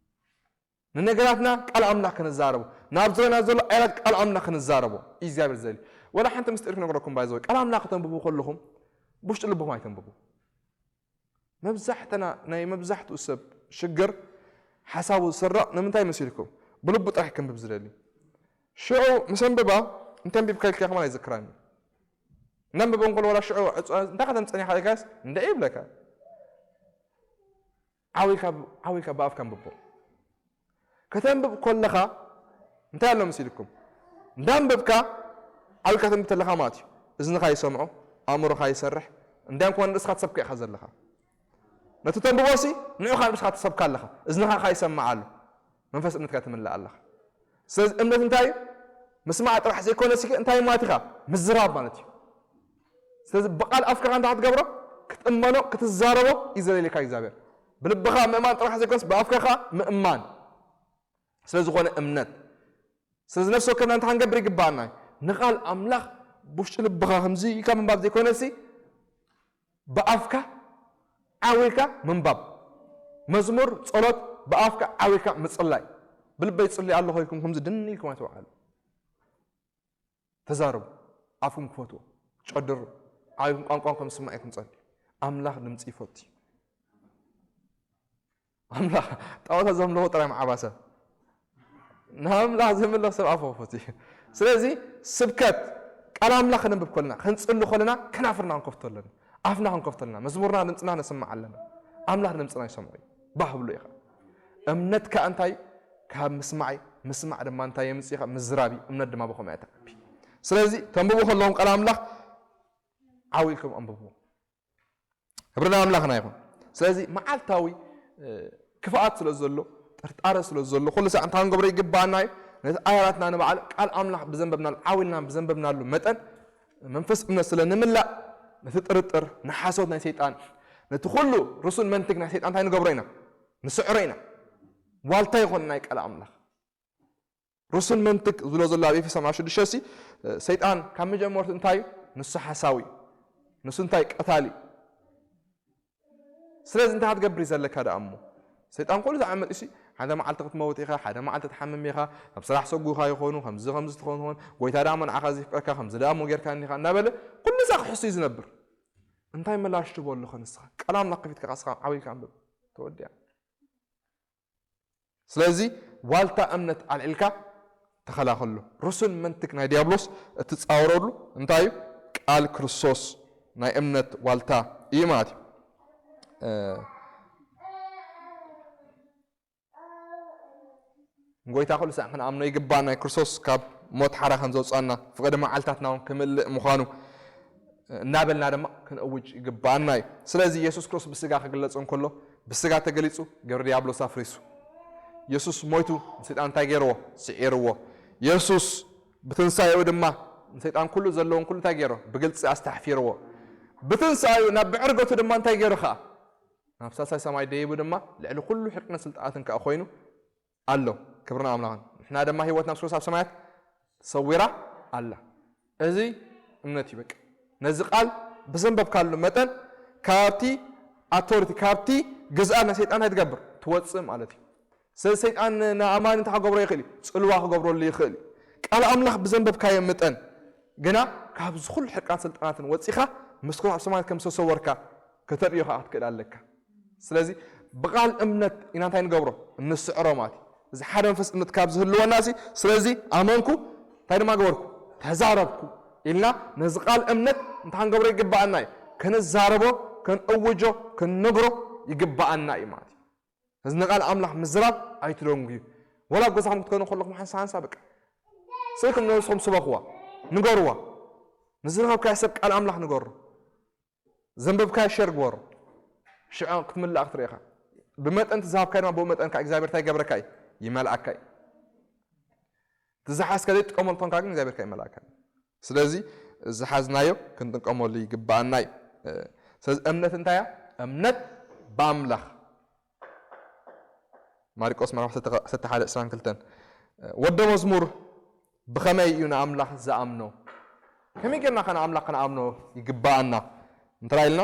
ንነገራትና ቃል ኣምላኽ ክንዛረቦ። ናብ ዙርያና ዘሎ ኣያላት ቃል ኣምላኽ ክንዛረቦ። እግዚኣብሔር ዘሊ ወላ ሓንቲ ምስጢር ክነግረኩም ባይዘወይ ቃል ኣምላኽ ከተንብቡ ከለኹም ብውሽጢ ልብኹም ኣይተንብቡ። መብዛሕትና ናይ መብዛሕትኡ ሰብ ሽግር ሓሳቡ ዝስረቕ ንምንታይ መሲልኩም? ብልቡ ጥራሕ ክንብብ ዝደሊ። ሽዑ ምስ ኣንብባ እንተንቢብካ ኢልካ ከማን ኣይዝክራን እዩ። ነንብብ እንከሎ ወላ ሽዑ ዕጹ እንታይ ከተምጽእኒ ኢኻ ኢልካስ እንደ ይብለካ። ዓው ኢልካ ዓው ኢልካ ብኣፍካ ኣንብቦ። ከተንብብ ከለኻ እንታይ ኣሎ መሲልኩም? እንዳንበብካ ዓው ኢልካ ተንብብ ተለኻ ማለት እዩ። እዝንኻ ይሰምዖ፣ ኣእምሮኻ ይሰርሕ፣ እንዳም ኮነ ርእስኻ ትሰብካ ኢኻ ዘለኻ። ነቲ ተንብቦሲ ንዑኻ ርእስኻ ትሰብካ ኣለኻ። እዝንኻ ኸኣ ይሰምዕ ኣሎ። መንፈስ እምነትካ ትምላእ ኣለኻ። ስለዚ እምነት እንታይ እዩ? ምስማዕ ጥራሕ ዘይኮነሲ እንታይ ማለት ኢኻ? ምዝራብ ማለት እዩ። ስለዚ ብቃል ኣፍካ እንታይ ክትገብሮ? ክትእመኖ ክትዛረቦ እዩ ዘደልየካ እግዚኣብሔር። ብልብኻ ምእማን ጥራሕ ዘይኮነስ ብኣፍካ ከዓ ምእማን ስለ ዝኾነ እምነት። ስለዚ ነፍሲ ወከፍና እንታይ ክንገብር ይግባኣና እዩ? ንቃል ኣምላኽ ብውሽጢ ልብኻ ከምዚ ኢልካ ምንባብ ዘይኮነሲ ብኣፍካ ዓው ኢልካ ምንባብ። መዝሙር፣ ጸሎት ብኣፍካ ዓው ኢልካ ምጽላይ። ብልበይ ይጽሊ ኣለኹ ኢልኩም ከምዚ ድን ኢልኩም ኣይትውዓሉ። ተዛረቡ። ኣፍኩም ክፈትዎ። ጨድሩ። ዓው ኢልኩም ቋንቋኹም ከም ዝስማዕ ኢልኩም ጸልዩ። ኣምላኽ ድምጺ ይፈቱ እዩ። ኣምላኽ ጣዖታት ዘምልኹ ጥራይ መዓባ ሰብ። ንኣምላኽ ዘምልኽ ሰብ ኣፉ ክፈቱ እዩ። ስለዚ ስብከት ቃል ኣምላኽ ከነንብብ ከለና፣ ከንጽሊ ከለና ከናፍርና ክንከፍቶ ኣለና። ኣፍና ክንከፍቶ ኣለና። መዝሙርና ድምጽና ነስምዕ ኣለና። ኣምላኽ ድምጽና ይሰምዖ እዩ። ባህ ብሎ ኢኻ። እምነት ከኣ እንታይ እዩ? ካብ ምስማዕ እዩ። ምስማዕ ድማ እንታይ የምጽእ ኢኻ? ምዝራብ እዩ። እምነት ድማ ብኸምኡ እያ ትዓቢ። ስለዚ ተንብቡ ከለኹም ቃል ኣምላኽ ዓው ኢልኩም ኣንብብዎ። ክብሪ ንኣምላኽና ይኹን። ስለዚ መዓልታዊ እ፣ ክፍኣት ስለ ዘሎ፣ ጥርጣረ ስለ ዘሎ፣ ኩሉ ሳዕ እንታይ ክንገብሮ ይግባኣና እዩ? ነቲ ኣያላትና ንባዕል ቃል ኣምላኽ ብዘንበብናሉ፣ ዓው ኢልና ብዘንበብናሉ መጠን መንፈስ እምነት ስለ ንምላእ ነቲ ጥርጥር፣ ንሓሶት ናይ ሰይጣን፣ ነቲ ኩሉ ርሱን መንትግ ናይ ሰይጣን እንታይ ንገብሮ ኢና? ንስዕሮ ኢና። ዋልታ ይኾን ናይ ቃል ኣምላኽ። ርሱን መንትግ ዝብሎ ዘሎ ኣብ ኤፌሶን ሽዱሽተ ሲ፣ ሰይጣን ካብ መጀመርቱ እንታይ እዩ? ንሱ ሓሳዊ እዩ። ንሱ እንታይ? ቀታሊ እዩ። ስለዚ እንታይ ክትገብር እዩ ዘለካ ደኣ እሞ? ሰይጣን ኩሉ ሰዓት መጺኡ ሲ፣ ሓደ መዓልቲ ክትመውት ኢኻ፣ ሓደ መዓልቲ ትሓምም ኢኻ፣ ካብ ስራሕ ሰጉኻ ይኾኑ፣ ከምዚ ከምዚ ትኾን ትኾን፣ ጎይታ ደኣ እሞ ንዓኻ ዘይፍቀርካ፣ ከምዚ ደኣ እሞ ጌርካኒ ኢኻ እናበለ ኩሉ ሰዓት ክሕሱ እዩ ዝነብር። እንታይ ምላሽ ትህቦ ኣለኻ ንስኻ? ቃል ኣምላኽ ከፊትካ ንስኻ ዓው ኢልካ ኣንብብ። ተወዲኣ። ስለዚ ዋልታ እምነት ኣልዒልካ ተኸላኸሎ። ርሱን መንትግ ናይ ዲያብሎስ እትጻወረሉ እንታይ እዩ? ቃል ክርስቶስ ናይ እምነት ዋልታ እዩ ማለት እዩ። እ፣ ንጎይታ ኩሉ ሳዕ ክንኣምኖ ይግባእ። ናይ ክርስቶስ ካብ ሞት ሓራ ከም ዘውጻና፣ ፍቕዲ መዓልታትና እውን ክምልእ ምዃኑ እናበልና ድማ ክንእውጅ ይግባኣና እዩ። ስለዚ የሱስ ክርስቶስ ብስጋ ክግለጽ እንከሎ፣ ብስጋ ተገሊጹ፣ ግብሪ ዲያብሎስ ኣፍሪሱ። የሱስ ሞይቱ ንሰይጣን እንታይ ገይርዎ? ስዒርዎ። የሱስ ብትንሳኤኡ ድማ ንሰይጣን ኩሉ ዘለዎን ኩሉ እንታይ ገይሮ? ብግልጺ ኣስተሕፊርዎ። ብትንሳኤኡ ናብ ብዕርገቱ ድማ እንታይ ገይሩ ኸኣ? ናብ ሳልሳይ ሰማይ ደይቡ ድማ ልዕሊ ኩሉ ሕቅን ስልጣናትን ከኣ ኮይኑ ኣሎ። ክብርን ኣምላኽን። ንሕና ድማ ህይወትና ምስ ክርስቶስ ኣብ ሰማያት ተሰዊራ ኣላ። እዚ እምነት እዩ በቃ። ነዚ ቃል ብዘንበብካሉ መጠን ካብቲ ኣውቶሪቲ፣ ካብቲ ግዝኣት ናይ ሰይጣን እንታይ ትገብር? ትወጽእ ማለት እዩ። ስለዚ ሰይጣን ንኣማኒ እንታይ ክገብሮ ይኽእል እዩ? ጽልዋ ክገብረሉ ይኽእል እዩ። ቃል ኣምላኽ ብዘንበብካዮ መጠን ግና ካብዚ ኩሉ ሕርቃን ስልጣናትን ወጺኻ ምስ ክርስቶስ ኣብ ሰማያት ከም ዝተሰወርካ ከተርእዮ ከኣ ክትክእል ኣለካ። ስለዚ ብቓል እምነት ኢና እንታይ ንገብሮ? እንስዕሮ ማለት እዩ። እዚ ሓደ መንፈስ እምነት ካብ ዝህልወና ሲ፣ ስለዚ ኣመንኩ፣ እንታይ ድማ ገበርኩ? ተዛረብኩ ኢልና ነዚ ቃል እምነት እንታይ ክንገብሮ ይግብኣና እዩ? ክንዛረቦ፣ ክንእውጆ፣ ክንነግሮ ይግብኣና እዩ ማለት እዩ። እዚ ንቃል ኣምላኽ ምዝራብ ኣይትደንጉዩ። ወላ ኣብ ገዛኹም ክትኮኑ ከለኹም ሓንሳ ሓንሳ በቃ ስልኪ ንነብስኹም ስበኽዋ፣ ንገርዋ። ንዝረኸብካዮ ሰብ ቃል ኣምላኽ ንገሮ። ዘንበብካዮ ሸር ግበሮ። ሽዑ ክትምላእ ክትርኢ ኢኻ። ብመጠን እቲ ዝሃብካዮ ድማ ብኡ መጠን ከዓ እግዚኣብሔር እንታይ ይገብረካ እዩ? ይመልኣካ እዩ። እቲ ዝሓዝካ ዘይትጥቀመሉ ተኾንካ ግን እግዚኣብሔር ከዓ ይመልኣካ እዩ። ስለዚ ዝሓዝናዮ ክንጥቀመሉ ይግብኣና እዩ። ስለዚ እምነት እንታይ እያ? እምነት ብኣምላኽ። ማርቆስ ምዕራፍ ዓሰርተ ሓደ ዕስራን ክልተን። ወደ መዝሙር ብኸመይ እዩ ንኣምላኽ ዝኣምኖ? ከመይ ጌርና ኸ ንኣምላኽ ክንኣምኖ ይግብኣና? እንተ ኢልና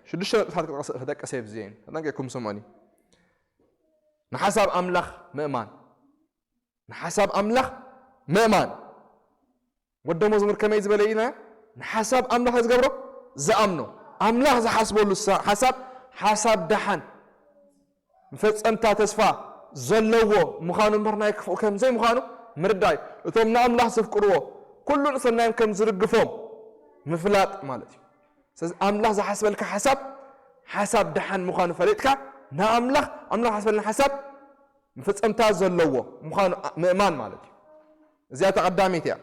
ሽዱሽተ ነጥብታት ክጠቅስ፣ ክጠቅስ እየ ብዚአን። ተጠንቂቕኩም ስምዑኒ። ንሓሳብ ኣምላኽ ምእማን። ንሓሳብ ኣምላኽ ምእማን። ወደ መዝሙር ከመይ ዝበለ ኢና? ንሓሳብ ኣምላኽ ዝገብሮ ዝኣምኖ። ኣምላኽ ዝሓስበሉ ሳ-፣ ሓሳብ፣ ሓሳብ ደሓን፣ መፈጸምታ ተስፋ ዘለዎ ምዃኑ እምበር ናይ ክፉእ ከም ዘይምዃኑ ምርዳእ እዩ። እቶም ንኣምላኽ ዘፍቅርዎ ኩሉ ንሰናዮም ከም ዝድግፎም ምፍላጥ ማለት እዩ። ስለዚ ኣምላኽ ዝሓስበልካ ሓሳብ፣ ሓሳብ ደሓን ምዃኑ ፈሊጥካ ንኣምላኽ፣ ኣምላኽ ዝሓስበልና ሓሳብ መፈጸምታ ዘለዎ ምዃኑ ምእማን ማለት እዩ። እዚኣ እታ ቀዳመይቲ እያ።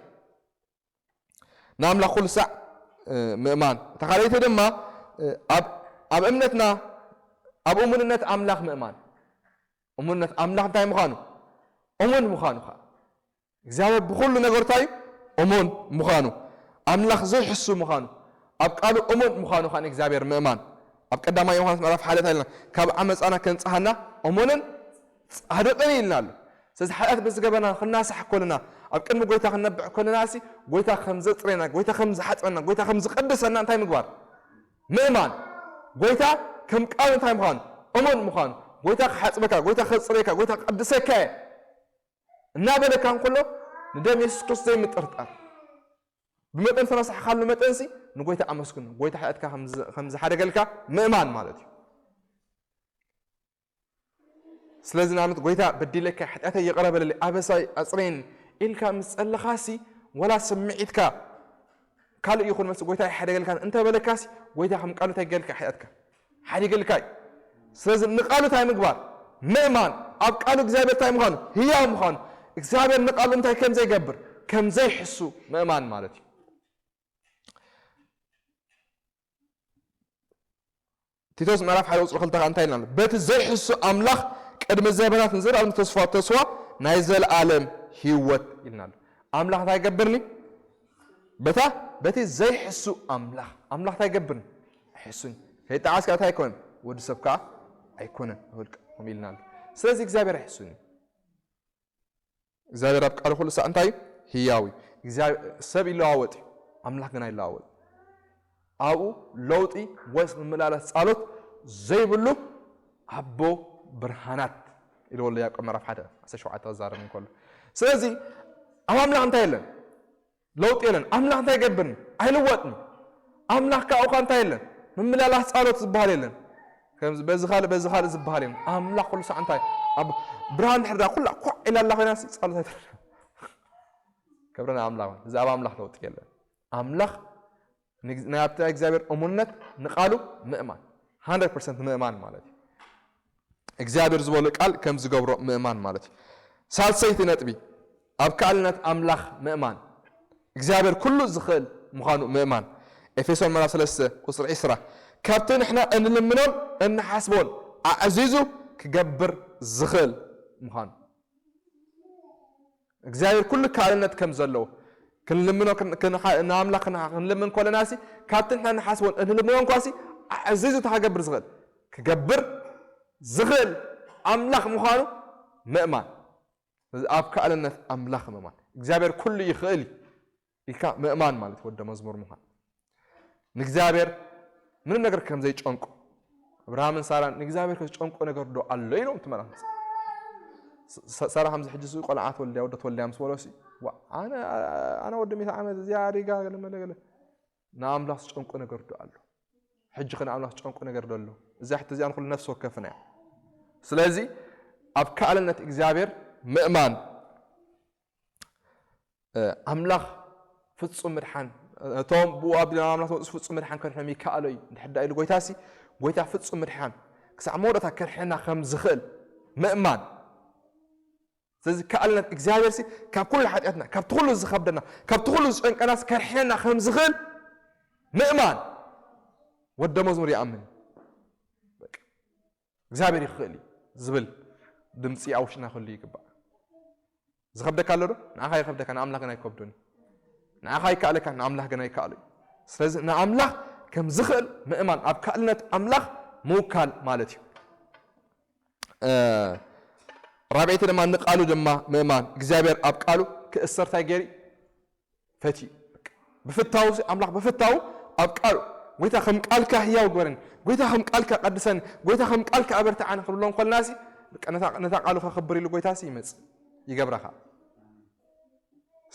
ንኣምላኽ ኩሉ ሳዕ፣ እ፣ ምእማን። እታ ካልኣይቲ ድማ፣ እ፣ ኣብ፣ ኣብ እምነትና፣ ኣብ እሙንነት ኣምላኽ ምእማን። እሙንነት ኣምላኽ እንታይ ምዃኑ? እሙን ምዃኑ ኸዓ። እግዚኣብሔር ብኹሉ ነገሩ እንታይ እዩ? እሙን ምዃኑ። ኣምላኽ ዘይሕሱ ምዃኑ። ኣብ ቃሉ እሙን ምዃኑ ኸዓ ንእግዚኣብሔር ምእማን። ኣብ ቀዳማይ ዮሃንስ ምዕራፍ ሓደ እንታይ ኢልና? ካብ ዓመፃና ከንጽሃና እሙንን ጻድቕን ኢልና ኣሎ። ስለዚ ሓጢኣት ብዝገበርና ክናሳሕ ከለና፣ ኣብ ቅድሚ ጎይታ ክንነብዕ ከለና ሲ፣ ጎይታ ከም ዘጽሬና፣ ጎይታ ከም ዝሓጽረና፣ ጎይታ ከም ዝቀድሰና እንታይ ምግባር? ምእማን። ጎይታ ከም ቃሉ እንታይ ምዃኑ? እሙን ምዃኑ። ጎይታ ክሓጽበካ፣ ጎይታ ከጽሬካ፣ ጎይታ ክቀድሰካ እየ እናበለካ እንከሎ፣ ንደም የሱስ ክርስቶስ ዘይምጥርጣር። ብመጠን ዝተነሳሕካሉ መጠን ሲ፣ ንጎይታ ኣመስግኖ። ጎይታ ሓጢኣትካ ከም ዝ-፣ ከም ዝሓደገልካ ምእማን ማለት እዩ። ስለዚ ንኣብነት ጎይታ በዲለካ፣ ሓጢኣተይ ይቕረ በለለይ፣ ኣበሳይ ኣጽርየኒ ኢልካ ምስ ጸለኻሲ፣ ወላ ስምዒትካ ካልእ ይኹን መልሲ ጎይታ ኣይሓደገልካን እንተበለካሲ፣ ጎይታ ከም ቃሉ እንታይ ይገልካ? ሓጢኣትካ ሓዲገልካ እዩ። ስለዚ ንቃሉ እንታይ ምግባር? ምእማን። ኣብ ቃሉ እግዚኣብሔር እንታይ ምዃኑ? ህያው ምዃኑ። እግዚኣብሔር ንቃሉ እንታይ ከም ዘይገብር? ከም ዘይሕሱ ምእማን ማለት እዩ። ቲቶስ ምዕራፍ ሓደ ቁጽሪ ክልተ ከኣ እንታይ ኢልና ኣሎ? በቲ ዘይሕሱ ኣምላኽ ቅድሚ ዘበናት ንዘለኣለም ተስፋ፣ ተስፋ ናይ ዘለኣለም ህይወት ኢልና ኣሎ። ኣምላኽ እንታይ ይገብርኒ? በታ፣ በቲ ዘይሕሱ ኣምላኽ፣ ኣምላኽ እንታይ ይገብርኒ? ኣይሕሱን። ከይጠዓስ ከኣ እንታይ ኣይኮነን? ወዲ ሰብ ከኣ ኣይኮነን። ውልቀ ከምኡ ኢልና ኣሎ። ስለዚ እግዚኣብሔር ኣይሕሱን እዩ። እግዚኣብሔር ኣብ ቃሉ ኩሉ ሳዕ እንታይ እዩ? ህያው እዩ። እግዚኣብሔር፣ ሰብ ይለዋወጥ እዩ፣ ኣምላኽ ግን ኣይለዋወጥ። ኣብኡ ለውጢ ወይስ ምምላለስ ጻሎት ዘይብሉ ኣቦ ብርሃናት ኢልዎ ኣሎ ያዕቆብ ምዕራፍ ሓደ ዓሰርተ ሸውዓተ ክዛረብ እንከሎ። ስለዚ ኣብ ኣምላኽ እንታይ የለን? ለውጢ የለን። ኣምላኽ እንታይ ይገብርኒ? ኣይልወጥን። ኣምላኽ ካብኡ እንታይ የለን? ምምላላስ ጻሎት ዝበሃል የለን። ከምዚ በዚ ካልእ፣ በዚ ካልእ ዝበሃል የለን። ኣምላኽ ኩሉ ሳዕ እንታይ? ኣብ ብርሃን ድሕር ዳ ኩላ ኳዕ ኢላ ኣላ ኮይና ሲ ጻሎት ኣይተርፍን። ክብሪ ንኣምላኽ ይኹን። እዚ ኣብ ኣምላኽ ለውጢ የለን። ኣምላኽ ንግ-፣ ናይ ኣብቲ ናይ እግዚኣብሔር እሙንነት ንቃሉ ምእማን። ሃንድረድ ፐርሰንት ምእማን ማለት እዩ። እግዚኣብሔር ዝበሎ ቃል ከም ዝገብሮ ምእማን ማለት እዩ። ሳልሰይቲ ነጥቢ፣ ኣብ ከኣልነት ኣምላኽ ምእማን። እግዚኣብሔር ኩሉ ዝኽእል ምዃኑ ምእማን። ኤፌሶን ምዕራፍ ሰለስተ ቁጽሪ ዕስራ፣ ካብቲ ንሕና እንልምኖን እንሓስቦን ኣዕዚዙ ክገብር ዝኽእል ምዃኑ። እግዚኣብሔር ኩሉ ከኣልነት ከም ዘለዎ ክንልምኖ፣ ክን-፣ ክን-፣ ንኣምላኽ ክን-፣ ክንልምን ከለና ሲ፣ ካብቲ ንሕና ንሓስቦን እንልምኖን እኳ ሲ፣ ኣዕዚዙ እንታይ ክገብር ዝኽእል? ክገብር ዝኽእል ኣምላኽ ምዃኑ ምእማን። ስለዚ ኣብ ከኣልነት ኣምላኽ ምእማን፣ እግዚኣብሔር ኩሉ ይኽእል እዩ ኢልካ ምእማን ማለት ወደ መዝሙር ምዃን። ንእግዚኣብሔር ምንም ነገር ከም ዘይጨንቁ፣ ኣብርሃምን ሳራን ንእግዚኣብሔር ከዝጨንቁ ነገር ዶ ኣሎ ኢሎም እቲ መራምፅ። ሳራ ከምዚ ሕጂ ሱ ቆልዓ ትወልድያ ወደ ትወልድያ ምስ በሎሲ፣ ኣነ ኣነ ወደ ሚእቲ ዓመት እዚኣ ኣሪጋ ገለ መለ ገለ ንኣምላኽ ዝጨንቁ ነገር ዶ ኣሎ? ሕጂ ከ ንኣምላኽ ዝጨንቁ ነገር ዶ ኣሎ? እዚኣ ሕቶ እዚኣ ንኹሉ ነፍሲ ወከፍና እያ። ስለዚ ኣብ ከኣልነት እግዚኣብሔር ምእማን፣ ኣምላኽ ፍጹም ምድሓን፣ እቶም ብኡ ኣቢሎም ኣምላኽ ዝመጹ ፍጹም ምድሓን ከድሕኖም ይከኣሎ እዩ። እንድሕር ደኣ ኢሉ ጎይታሲ፣ ጎይታ ፍጹም ምድሓን ክሳዕ መወዳእታ ከድሕነና ከም ዝኽእል ምእማን። ስለዚ ከኣልነት እግዚኣብሔርሲ ካብ ኩሉ ሓጢኣትና፣ ካብቲ ኩሉ ዝኸብደና፣ ካብቲ ኩሉ ዝጨንቀናስ ከድሕነና ከም ዝኽእል ምእማን። ወደ መዝሙር ይኣምን። እግዚኣብሔር ይኽእል እዩ ዝብል ድምፂ ኣብ ውሽጥና ክህሉ ይግባእ። ዝኸብደካ ኣሎ ዶ? ንዓኻ ይኸብደካ፣ ንኣምላኽ ግን ኣይከብዶን እዩ። ንዓኻ ይከኣለካ፣ ንኣምላኽ ግን ኣይከኣሎ እዩ። ስለዚ ንኣምላኽ ከም ዝኽእል ምእማን፣ ኣብ ከኣልነት ኣምላኽ ምውካል ማለት እዩ። ራብዐይቲ ድማ ንቃሉ ድማ ምእማን። እግዚኣብሔር ኣብ ቃሉ ክእሰር እንታይ ገይሩ? ፈትዩ። ብፍታው ኣምላኽ ብፍታው ኣብ ቃሉ፣ ጎይታ ከም ቃልካ ህያው ግበረኒ፣ ጎይታ ከም ቃልካ ቀድሰኒ፣ ጎይታ ከም ቃልካ ኣበርትዓኒ ክብሎ እንኮልና ሲ፣ ነታ ቃሉ ከኽብር ኢሉ ጎይታ ሲ ይመጽእ ይገብረኻ።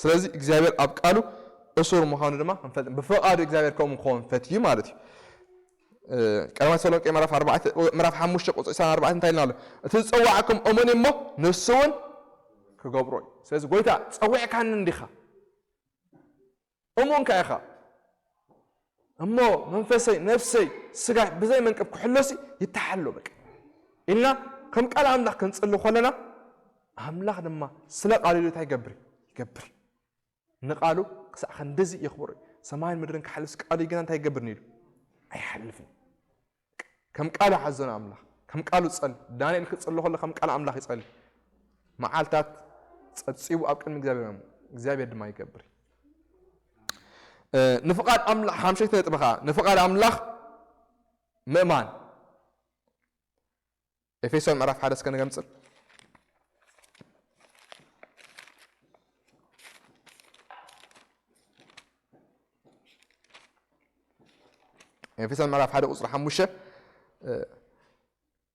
ስለዚ እግዚኣብሔር ኣብ ቃሉ እሱር ምዃኑ ድማ ክንፈልጥ፣ ብፍቓዱ እግዚኣብሔር ከምኡ ክኸውን ፈትዩ ማለት እዩ። ቀዳማይ ተሰሎንቄ ምዕራፍ ኣርባዕተ ምዕራፍ ሓሙሽተ ቁጽሪ ዕስራን ኣርባዕተን እንታይ ኢልና ኣሎ? እቲ ዝጸዋዕኩም እሙን እሞ ንሱ እውን ክገብሮ እዩ። ስለዚ ጎይታ ጸዊዕካኒ እንዲኻ እሙን ከ ኢኻ እሞ መንፈሰይ፣ ነፍሰይ፣ ስጋይ ብዘይ መንቀብ ክሕሎሲ ይተሓሎ በቃ ኢልና ከም ቃል ኣምላኽ ክንጽሊ ከለና ኣምላኽ ድማ ስለ ቃሉ ኢሉ እንታይ ይገብር? ይገብር። ንቃሉ ክሳዕ ክንድዚ የኽብሮ እዩ። ሰማይን ምድርን ክሓልፍስ ቃሉ ግና እንታይ ይገብር ኢሉ? ኣይሓልፍን። ከም ቃሉ ሓዞ ንኣምላኽ፣ ከም ቃሉ ጸሊ። ዳንኤል ክጽሊ ከሎ ከም ቃል ኣምላኽ ይጸሊ። መዓልታት ጸብጺቡ ኣብ ቅድሚ እግዚኣብሔር እዮም። እግዚኣብሔር ድማ ይገብር። ንፍቓድ ኣምላኽ ሓምሸይቲ ነጥቢ ኸዓ ንፍቓድ ኣምላኽ ምእማን። ኤፌሶን ምዕራፍ ሓደ እስከ ንገምጽል። ኤፌሶን ምዕራፍ ሓደ ቁጽሪ ሓሙሽተ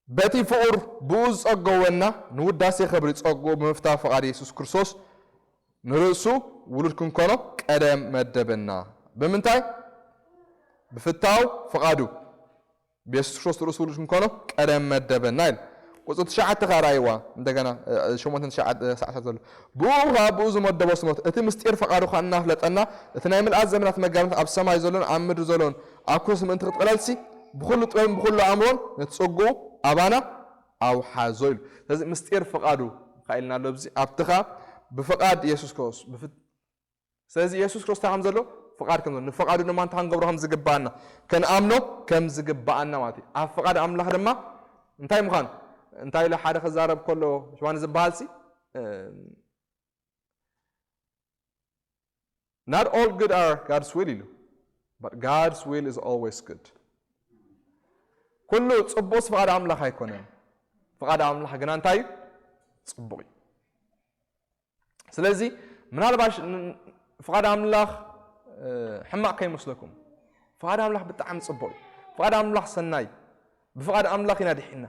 በቲ ፍቑር ብኡ ዝጸገወና ንውዳሴ ክብሪ ጸግኡ ብምፍታው ፍቓድ የሱስ ክርስቶስ ንርእሱ ውሉድ ክንኮኖ ቀደም መደበና። ብምንታይ? ብፍታው ፍቓዱ ብየሱስ ክርስቶስ ንርእሱ ውሉድ ክንኮኖ ቀደም መደበና ኢሉ። ቁጽሪ ትሽዓተ ከኣ ራእይዋ እንደገና ሸሞንተን ትሽዓተ ሰዓታት ዘሎ ብኡ ከኣ ብኡ ዝመደቦ ስሞት እቲ ምስጢር ፍቓዱ ከኣ እናፍለጠና እቲ ናይ ምልኣት ዘመናት መጋቢነት ኣብ ሰማይ ዘሎን ኣብ ምድሪ ዘሎን ኣብ ክርስቶስ ምእንቲ ክትቕለልሲ ብኹሉ ጥበብን ብኹሉ ኣእምሮን ነቲ ጸግኡ ኣባና ኣውሓዞ ኢሉ። ስለዚ ምስጢር ፍቓዱ ከኣ ኢልና ኣሎ ኣብዚ ኣብቲ ከኣ ብፍቓድ የሱስ ክርስቶስ ስለዚ የሱስ ክርስቶስ ከም ዘሎ ፍቓድ ከም ዘሎ ንፍቓዱ ድማ እንታይ ክንገብሮ ከም ዝግባኣና ከንኣምኖ ከም ዝግባኣና ማለት እዩ። ኣብ ፍቓድ ኣምላኽ ድማ እንታይ ምዃን እንታይ ኢሉ ሓደ ክዛረብ ከሎ ሽዋን ዝበሃል ሲ not all good are God's will ኢሉ but God's will is always good። ኩሉ ጽቡቕስ ፍቓድ ኣምላኽ ኣይኮነን። ፍቓድ ኣምላኽ ግና እንታይ እዩ? ጽቡቕ እዩ። ስለዚ ምናልባሽ ፍቓድ ኣምላኽ ሕማቕ ከይመስለኩም። ፍቓድ ኣምላኽ ብጣዕሚ ጽቡቕ እዩ። ፍቓድ ኣምላኽ ሰናይ። ብፍቓድ ኣምላኽ ኢና ድሒና።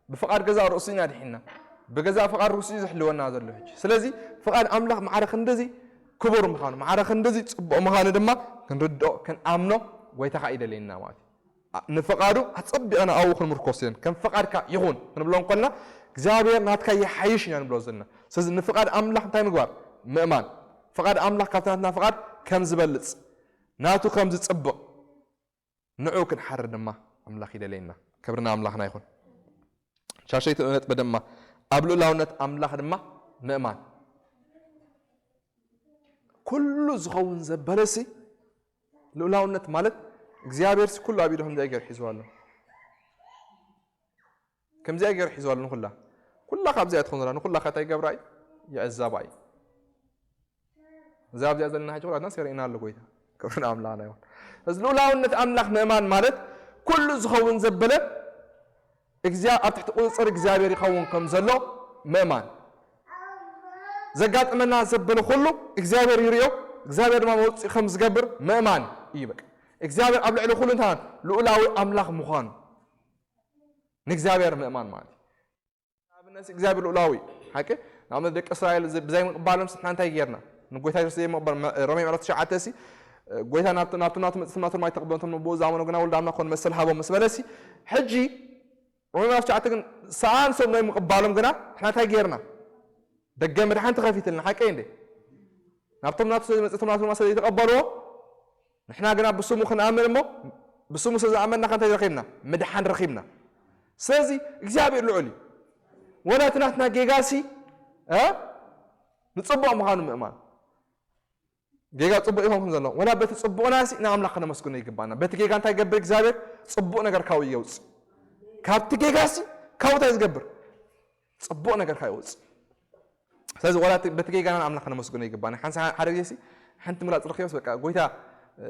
ብፍቓድ ገዛእ ርእሱ ኢና ድሒና። ብገዛእ ፍቓድ ርእሱ እዩ ዝሕልወና ዘሎ ሕጂ። ስለዚ ፍቓድ ኣምላኽ ማዕረ ክንድዚ ክቡር ምዃኑ፣ ማዕረ ክንድዚ ጽቡቕ ምዃኑ ድማ ክንርድኦ፣ ክንኣምኖ ጎይታ ኸኣ ይደልየና ማለት እዩ። ንፍቓዱ ኣጸቢቕና ኣብኡ ክንምርኮስ እዮም። ከም ፍቓድካ ይኹን ክንብሎ እንኮልና እግዚኣብሔር ናትካ ይሓይሽ ኢና ንብሎ ዘለና። ስለዚ ንፍቓድ ኣምላኽ እንታይ ምግባር? ምእማን። ፍቓድ ኣምላኽ ካብቲ ናትና ፍቓድ ከም ዝበልጽ፣ ናቱ ከም ዝጽብቕ ንዑ ክንሓርር ድማ ኣምላኽ ይደለየና። ክብርና ኣምላኽና ይኹን። ሻሸይቲ ነጥቢ ድማ ኣብ ልኡላውነት ኣምላኽ ድማ ምእማን። ኩሉ ዝኸውን ዘበለሲ ልኡላውነት ማለት እግዚኣብሔር ሲ ኩሉ ኣብ ኢዱ ከምዚኣ ገይሩ ሒዝዋ ኣሎ። ከምዚኣ ገይሩ ሒዝዋ ኣሎ ንኹላ። ኩላ ካብዚኣ ትኾን ዘላ ንኹላ ከታይ ገብራ እዩ ይዕዛባ እዩ። እዛ ኣብዚኣ ዘለና ሕጂ ኩላትና ሰሪእና ኣሎ ጎይታ። ክብርን ኣምላኽና ይኹን። እዚ ልኡላውነት ኣምላኽ ምእማን ማለት ኩሉ ዝኸውን ዘበለ እግዚኣብ ኣብ ትሕቲ ቁፅፅር እግዚኣብሔር ይኸውን ከም ዘሎ ምእማን። ዘጋጥመና ዘበለ ኩሉ እግዚኣብሔር ይርዮ፣ እግዚኣብሔር ድማ መውፅኢ ከም ዝገብር ምእማን እዩ። በቃ እግዚኣብሔር ኣብ ልዕሊ ኩሉ እንታይ ልኡላዊ ኣምላኽ ምዃኑ ንእግዚኣብሔር ምእማን ማለት እዩ። ኣብነት እግዚኣብሔር ልኡላዊ ሓቂ ንኣብነት ደቂ እስራኤል ዝ- ብዘይ ምቕባሎም ስሕና እንታይ ጌርና? ንጎይታ የሱስ ዘይምቕባል መ- ሮሜ ምዕራፍ ትሽዓተ ሲ ጎይታ ናብቲ ናብቲ ናቱ መጽእቲ ናቱ ማይ ተቕበሎም ብኡ ዝኣመኑ ግና ወልድ ኣምላኽ ኮን መሰል ሃቦም ምስ በለሲ ሕጂ ሮሜ ምዕራፍ ትሽዓተ ግን ሰኣን ሰብ ናይ ምቕባሎም ግና ንሕና እንታይ ጌርና? ደገ መድሓን ተኸፊትልና ሓቂ እንዴ? ናብቶም ናቱ ስለ ዝመጽእ እቶም ናቱ ድማ ስለ ዘይተቐበልዎ ንሕና ግና ብስሙ ክንኣምን እሞ ብስሙ ስለ ዝኣመንና ከ እንታይ ረኺብና? ምድሓን ረኺብና። ስለዚ እግዚኣብሔር ልዑል እዩ። ወላ እቲ ናትና ጌጋሲ እ ንፅቡቕ ምዃኑ ምእማን። ጌጋ ፅቡቕ ይኸውን ዘሎ ወላ በቲ ፅቡቕና ሲ ንኣምላኽ ከነመስግኖ ይግባና። በቲ ጌጋ እንታይ ገብር እግዚኣብሔር? ፅቡቕ ነገር ካብኡ የውፅእ። ካብቲ ጌጋሲ ካብኡ እንታይ ዝገብር? ፅቡቕ ነገር ካብ ይወፅእ። ስለዚ ወላ እቲ- በቲ ጌጋና ንኣምላኽ ከነመስግኖ ይግባና። ሓንሳ ሓደ ግዜ ሲ ሓንቲ ምላፅ ረኪበስ በቃ ጎይታ እ፣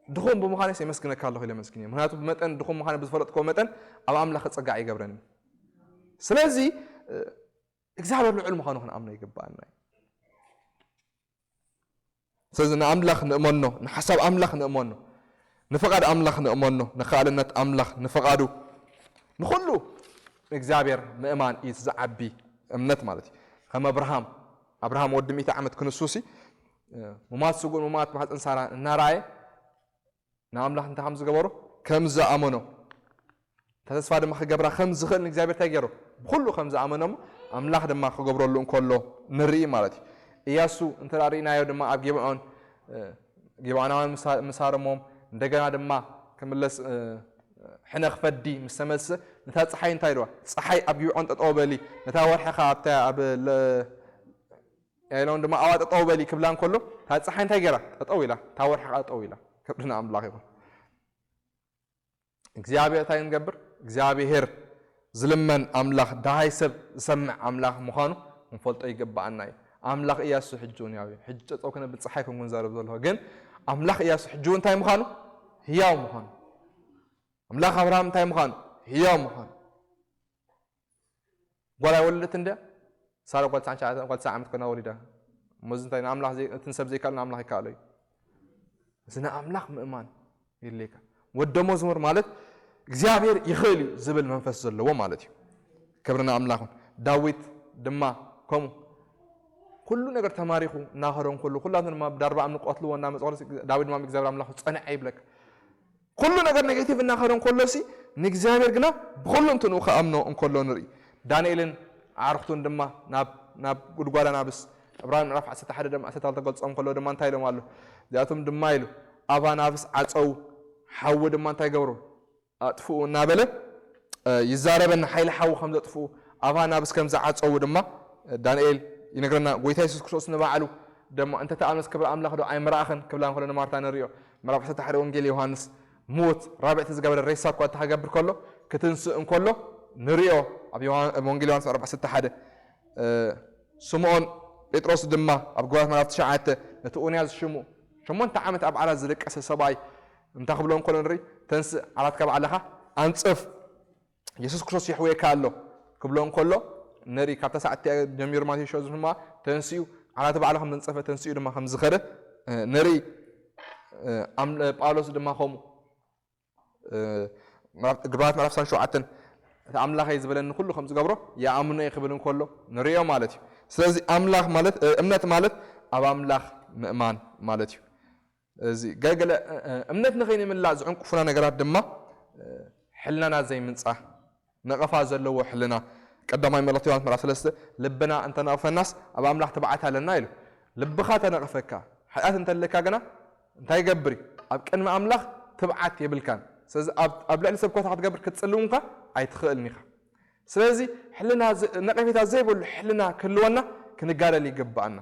ድኹም ብምዃነስ የመስግነካ ኣለኹ ኢለ መስግን እየ። ምክንያቱ ብመጠን ድኹም ምዃነ ብዝፈለጥኮ መጠን ኣብ ኣምላኽ ክፀጋዕ ይገብረኒ። ስለዚ እ፣ እግዚኣብሔር ልዑል ምዃኑ ክንኣምኖ ይግባኣና እዩ። ስለዚ ንኣምላኽ ንእመኖ፣ ንሓሳብ ኣምላኽ ንእመኖ፣ ንፍቓድ ኣምላኽ ንእመኖ፣ ንኻልነት ኣምላኽ ንፍቓዱ ንኹሉ እግዚኣብሔር ምእማን እዩ እቲ ዝዓቢ እምነት ማለት እዩ። ከም ኣብርሃም ኣብርሃም ወዲ ሚእቲ ዓመት ክንሱሲ ሙማት ስጉን ሙማት ማሕፀን ሳራ እናረኣየ ንኣምላኽ እንታይ ከም ዝገበሩ ከም ዝኣመኖ ተስፋ ድማ ክገብራ ከም ዝኽእል ንእግዚኣብሔር እንታይ ገይሩ ብኩሉ ከም ዝኣመኖም ኣምላኽ ድማ ክገብረሉ እንከሎ ንርኢ ማለት እዩ። እያሱ እንተ ርኢናዮ ድማ ኣብ ጊብዖን ጊብዖናውያን ምሳረሞም እንደገና ድማ ክምለስ ሕነ ክፈዲ ምስ ተመልሰ ነታ ፀሓይ እንታይ ኢልዋ? ፀሓይ ኣብ ጊብዖን ጠጠው በሊ፣ ነታ ወርሒ ከ ኣብታ ኣብ ኢሎም ድማ ኣብኣ ጠጠው በሊ ክብላ እንከሎ እታ ፀሓይ እንታይ ገይራ? ጠጠው ኢላ። እታ ወርሒ ከ ጠጠው ኢላ። ክብሪ ንኣምላኽ ይኹን። እግዚኣብሔር እንታይ ንገብር? እግዚኣብሔር ዝልመን ኣምላኽ፣ ደሃይ ሰብ ዝሰምዕ ኣምላኽ ምዃኑ ክንፈልጦ ይግብኣና እዩ። ኣምላኽ እያሱ ሕጂ እውን ያው እዩ። ሕጂ ጠጠው ክነብል ፀሓይ ኮንኩ ንዛረብ ዘለኹ፣ ግን ኣምላኽ እያሱ ሕጂ እውን እንታይ ምዃኑ? ህያው ምዃኑ። ኣምላኽ ኣብርሃም እንታይ ምዃኑ? ህያው ምዃኑ። ጓል ኣይወለደት እንድያ? ሳራ ጓል ትስዓን ሸዓተን ጓል ትስዓ ዓመት ኮይና ወሊዳ። እሞ እዚ እንታይ ንኣምላኽ ዘይ- እቲ ንሰብ ዘይከኣል ንኣምላኽ ይከኣሎ እዩ። እዚ ንኣምላኽ ምእማን የድልየካ። ወደ መዝሙር ማለት እግዚኣብሔር ይኽእል እዩ ዝብል መንፈስ ዘለዎ ማለት እዩ። ክብሪ ንኣምላኽ ይኹን። ዳዊት ድማ ከምኡ ኩሉ ነገር ተማሪኹ እናኸደ እንከሎ ኩላትና ድማ ብዳርባ እምኒ ቀትልዎ እናመፀ ዳዊት ድማ እግዚኣብሔር ኣምላኽ ፀንዐ ይብለካ። ኩሉ ነገር ኔጌቲቭ እናኸደ እንከሎ ሲ ንእግዚኣብሔር ግና ብኩሉ እንትንኡ ክኣምኖ እንከሎ ንርኢ። ዳንኤልን ኣዕርኽቱን ድማ ናብ ናብ ጉድጓድ ኣናብስ ዕብራውያን ምዕራፍ ዓሰርተ ሓደ ድማ ዓሰርተ ክልተ ገልጾም ከሎ ድማ እንታይ ኢሎም ኣሎ? እዚኣቶም ድማ ኢሉ ኣብ ኣናብስ ዓጸው፣ ሓዊ ድማ እንታይ ገብሩ? ኣጥፍኡ እናበለ ይዛረበና። ሓይሊ ሓዊ ከም ዘጥፍኡ ኣብ ኣናብስ ከም ዝዓጸው ድማ ዳንኤል ይነግረና። ጎይታ የሱስ ክርስቶስ ንባዕሉ ደሞ እንተ ተኣምነስ ክብሪ ኣምላኽ ዶ ኣይምረኣኽን ክብላ እንከሎ ንማርታ ንሪኦ። ምዕራፍ ዓሰርተ ሓደ ወንጌል ዮሃንስ ምዉት ራብዕቲ ዝገበረ ሬሳ እኳ እንተ ክገብር ከሎ ክትንስእ እንከሎ ንሪኦ። ኣብ ዮሃ- ወንጌል ዮሃንስ ምዕራፍ ዓሰርተ ሓደ ስምዖን ጴጥሮስ ድማ ኣብ ግብራት ምዕራፍ ትሽዓተ ነቲ ኡንያ ዝሽሙ ሸሞንተ ዓመት ኣብ ዓራት ዝደቀሰ ሰብኣይ እንታይ ክብሎ እንከሎ ንርኢ። ተንስእ ዓራትካ ባዕልኻ ኣንጽፍ የሱስ ክርስቶስ የሕውየካ ኣሎ ክብሎ እንከሎ ንርኢ። ካብታ ሰዓት ጀሚሩ ማለት ሸው ዝፍማ ተንስኡ ዓራት ባዕሉ ከም ዘንጸፈ ተንስኡ ድማ ከም ዝኸደ ንርኢ። ጳውሎስ ድማ ከምኡ ግብራት ምዕራፍ ዕስራን ሸውዓተን እቲ ኣምላኸይ ዝበለኒ ኩሉ ከም ዝገብሮ ይኣምኖ እየ ክብል እንከሎ ንሪኦ ማለት እዩ። ስለዚ ኣምላኽ ማለት እምነት ማለት ኣብ ኣምላኽ ምእማን ማለት እዩ። እዚ ገለገለ እምነት ንኸይንምላእ ዝዕንቅፉና ነገራት ድማ ሕልናና ዘይምንጻህ ነቐፋ ዘለዎ ሕልና። ቀዳማይ መልእኽቲ ዮሃንስ ምዕራፍ ሰለስተ ልብና እንተነቕፈናስ ኣብ ኣምላኽ ትብዓት ኣለና ኢሉ። ልብኻ ተነቕፈካ ሓጢኣት እንተለካ ግና እንታይ ይገብር እዩ? ኣብ ቅድሚ ኣምላኽ ትብዓት የብልካን። ስለዚ ኣብ ኣብ ልዕሊ ሰብ ኮታ ክትገብር ክትጽሊ እውን ከ ኣይትኽእልን ኢኻ። ስለዚ ሕልና ዝ- ነቐፌታ ዘይብሉ ሕልና ክህልወና ክንጋደል ይግብኣና።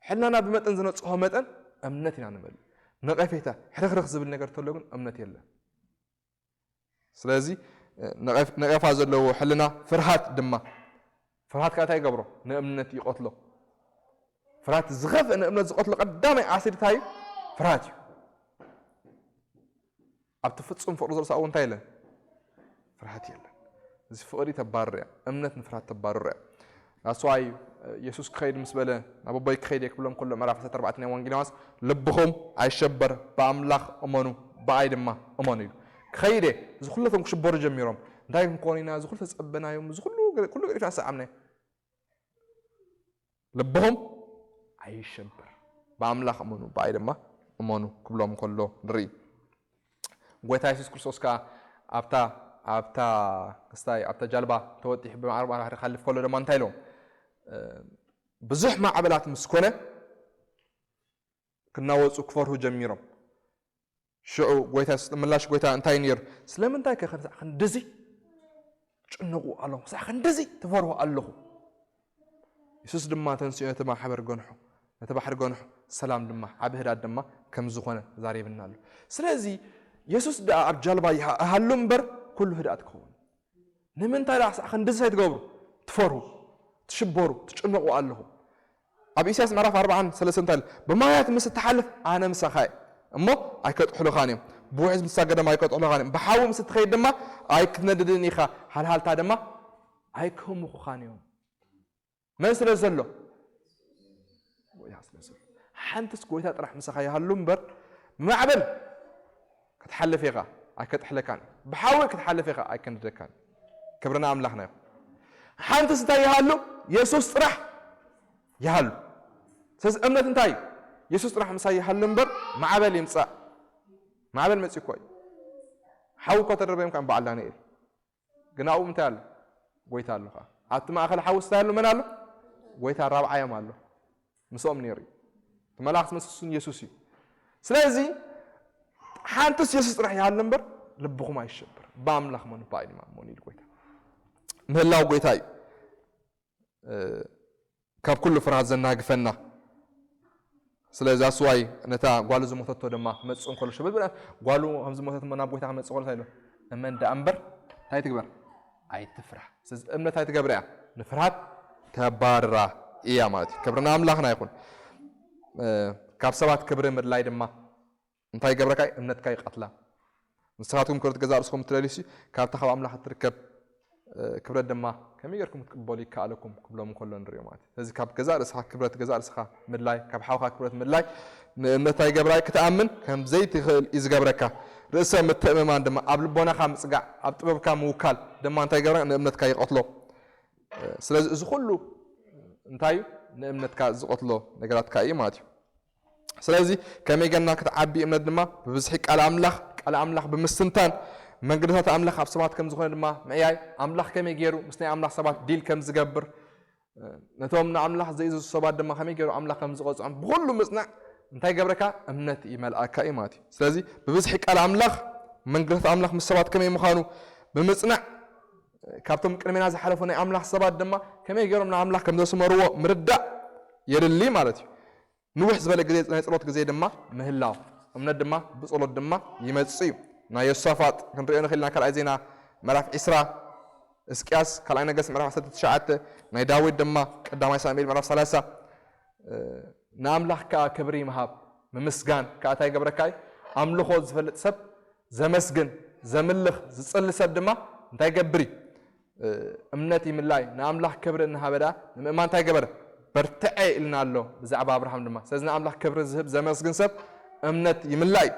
ሕልናና ብመጠን ዝነጽሆ መጠን እምነት ኢና ንመልእ። ነቐፌታ ሕርኽርኽ ዝብል ነገር ተሎ ግን እምነት የለን። ስለዚ ነቐፍ- ነቐፋ ዘለዎ ሕልና ፍርሃት ድማ ፍርሃት ከኣ እንታይ ይገብሮ? ንእምነት ይቐትሎ። ፍርሃት ዝኸፍእ ንእምነት ዝቐትሎ ቀዳማይ ኣሲድ እንታይ እዩ? ፍርሃት እዩ። ኣብቲ ፍጹም ፍቕሪ ዘሎ ሰብኣዊ እንታይ የለን? ፍርሃት የለን። እዚ ፍቕሪ ተባርር እያ። እምነት ንፍርሃት ተባርር እያ። ኣስዋይ የሱስ ክኸይድ ምስ በለ ናብ ኣቦይ ክኸይድ እየ ክብሎም ከሎ ምዕራፍ ዓሰርተ ኣርባዕተ ናይ ወንጌል ዮሃንስ ልብኹም ኣይሸበር፣ ብኣምላኽ እመኑ፣ ብኣይ ድማ እመኑ ኢሉ። ክኸይድ እየ። እዚ ኩለቶም ክሽበሩ ጀሚሮም። እንታይ ክንኮን ኢና? እዚ ኩሉ ተጸበናዮም፣ እዚ ኩሉ ኩሉ ገዲፍና ሰዓምናዮ። ልብኹም ኣይሸበር፣ ብኣምላኽ እመኑ፣ ብኣይ ድማ እመኑ ክብሎም ከሎ ንርኢ። ጎይታ የሱስ ክርስቶስ ከኣ ኣብታ ኣብታ ክስታይ ኣብታ ጃልባ ተወጢሑ ብማዕረ ባሕሪ ክሓልፍ ከሎ ድማ እንታይ ኢሎም? ብዙሕ ማዕበላት ምስ ኮነ ክናወጹ ክፈርሁ ጀሚሮም። ሽዑ ጎይታ የሱስ ምላሽ ጎይታ እንታይ ነይሩ? ስለምንታይ ከ ክንድዚ ትጭነቑ ኣለኹም? ክሳዕ ክንድዚ ትፈርሁ ኣለኹም? የሱስ ድማ ተንሲኡ ነቲ ማሕበር ገንሖ፣ ነቲ ባሕሪ ገንሖ፣ ሰላም ድማ ዓቢ ህዳድ ድማ ከም ዝኾነ ተዛሪብና ኣሎ። ስለዚ የሱስ ደኣ ኣብ ጃልባ ይሃ- ይሃሉ እምበር ኩሉ ህድኣት ክኸውን። ንምንታይ ደኣ ክሳዕ ክንድዚ እንታይ ትገብሩ? ትፈርሁ፣ ትሽበሩ፣ ትጭነቑ ኣለኹም? ኣብ ኢሳያስ ምዕራፍ ኣርባዓን ሰለስተን እንታይ ኢሉ? ብማያት ምስ እትሓልፍ ኣነ ምሳኻ እየ እሞ ኣይከጥሕሉኻን እዮም። ብውሕዝ ምስ ትሳገር ድማ ኣይከጥሕሉኻን እዮም። ብሓዊ ምስ እትኸይድ ድማ ኣይክትነድድን ኢኻ፣ ሃልሃልታ ድማ ኣይክህምኹኻን እዮም። መን ስለ ዘሎ? ጎይታ ስለ ዘሎ። ሓንትስ ጎይታ ጥራሕ ምሳኻ ይሃሉ እምበር ብማዕበል ክትሓልፍ ኢኻ ኣይከጥሕለካን፣ ብሓዊ ክትሓልፍ ኢኻ ኣይከንድደካን። ክብርና ኣምላኽና ይኹን። ሓንትስ እንታይ ይሃሉ? የሱስ ጥራሕ ይሃሉ። ስለዚ እምነት እንታይ እዩ? የሱስ ጥራሕ ምሳይ ይሃሉ እምበር ማዕበል ይምጻእ። ማዕበል መጺኡ እኮ እዩ። ሓዊ እኮ ተደርበዮም ከም በዓል ዳንኤል። ግን ኣብኡ እንታይ ኣሎ? ጎይታ ኣሎ ኸዓ። ኣብቲ ማእኸል ሓዊ እንታይ ኣሎ? መን ኣሎ? ጎይታ ራብዓዮም ኣሎ። ምስኦም ነይሩ እዩ። እቲ መልኣኽ ዝመስል እሱን የሱስ እዩ። ስለዚ ሓንትስ የሱስ ጥራሕ ይሃሉ እምበር ልብኹም ኣይሸበር። ብኣምላኽ መኑ ብኣይ ድማ መኑ ኢሉ ጎይታ። ምህላው ጎይታ እዩ። ካብ ኩሉ ፍርሃት ዘናግፈና። ስለዚ ኣስዋይ ነታ ጓሉ ዝሞተቶ ድማ ክመጽእ እንከሎ ሽብል ብላ ጓሉ ከም ዝሞተት እሞ ናብ ጎይታ ክመጽእ ከሎ እንታይ ኢሉ? እመን ደኣ እምበር እንታይ ትግበር? ኣይትፍራሕ። ስለዚ እምነት እንታይ ትገብር እያ? ንፍርሃት ተባርራ እያ ማለት እዩ። ክብርና ኣምላኽና ይኹን። ካብ ሰባት ክብሪ ምድላይ ድማ እንታይ ይገብረካ? እምነትካ ይቐትላ። ንስኻትኩም ክብረት ገዛእ ርእስኹም እትደልዩ ሲ ካብታ ካብ ኣምላኽ እትርከብ ክብረት ድማ ከመይ ጌርኩም ክትቅበሉ ይከኣለኩም ክብሎም እንከሎ ንሪኦ ማለት እዩ። ስለዚ ካብ ገዛእ ርእስኻ ክብረት ገዛእ ርእስኻ ምድላይ፣ ካብ ሓውኻ ክብረት ምድላይ ንእምነት እንታይ ይገብራ? ክትኣምን ከም ዘይትኽእል እዩ ዝገብረካ። ርእሰ ምትእምማን ድማ ኣብ ልቦናኻ ምጽጋዕ፣ ኣብ ጥበብካ ምውካል ድማ እንታይ ይገብራ? ንእምነትካ ይቐትሎ። ስለዚ እዚ ኩሉ እንታይ እዩ? ንእምነትካ ዝቐትሎ ነገራትካ እዩ ማለት እዩ። ስለዚ ከመይ ገና ክትዓቢ እምነት ድማ ብብዝሒ ቃል ኣምላኽ ቃል ኣምላኽ ብምስትንታን መንገድታት ኣምላኽ ኣብ ሰባት ከም ዝኾነ ድማ ምዕያይ ኣምላኽ ከመይ ገይሩ ምስ ናይ ኣምላኽ ሰባት ዲል ከም ዝገብር ነቶም ንኣምላኽ ዘይእዝዙ ሰባት ድማ ከመይ ገይሩ ኣምላኽ ከም ዝቐፅዖም ብኩሉ ምፅናዕ እንታይ ገብረካ እምነት ይመልኣካ እዩ ማለት እዩ። ስለዚ ብብዝሒ ቃል ኣምላኽ መንገድታት ኣምላኽ ምስ ሰባት ከመይ ምዃኑ ብምፅናዕ ካብቶም ቅድሜና ዝሓለፉ ናይ ኣምላኽ ሰባት ድማ ከመይ ገይሮም ንኣምላኽ ከም ዘስመርዎ ምርዳእ የድሊ ማለት እዩ። ንውሕ ዝበለ ግዜ ናይ ጸሎት ግዜ ድማ ምህላው እምነት ድማ ብጸሎት ድማ ይመጽእ እዩ። ናይ ዮሳፋጥ ክንሪኦ ንኽእል ኢና ካልኣይ ዜና ምዕራፍ ዕስራ እስቅያስ ካልኣይ ነገስ ምዕራፍ ዓሰርተ ትሽዓተ ናይ ዳዊት ድማ ቀዳማይ ሳሙኤል ምዕራፍ ሰላሳ ንኣምላኽ ከኣ ክብሪ ምሃብ ምምስጋን ከኣ እንታይ ይገብረካ እዩ? ኣምልኾ ዝፈልጥ ሰብ ዘመስግን ዘምልኽ ዝጽሊ ሰብ ድማ እንታይ ይገብር እዩ? እምነት ይምላይ ንኣምላኽ ክብሪ እናሃበ ደኣ ንምእማን እንታይ ገበረ? በርትዐ ኢልና ኣሎ ብዛዕባ ኣብርሃም ድማ። ስለዚ ንኣምላኽ ክብሪ ዝህብ ዘመስግን ሰብ እምነት ይምላይ።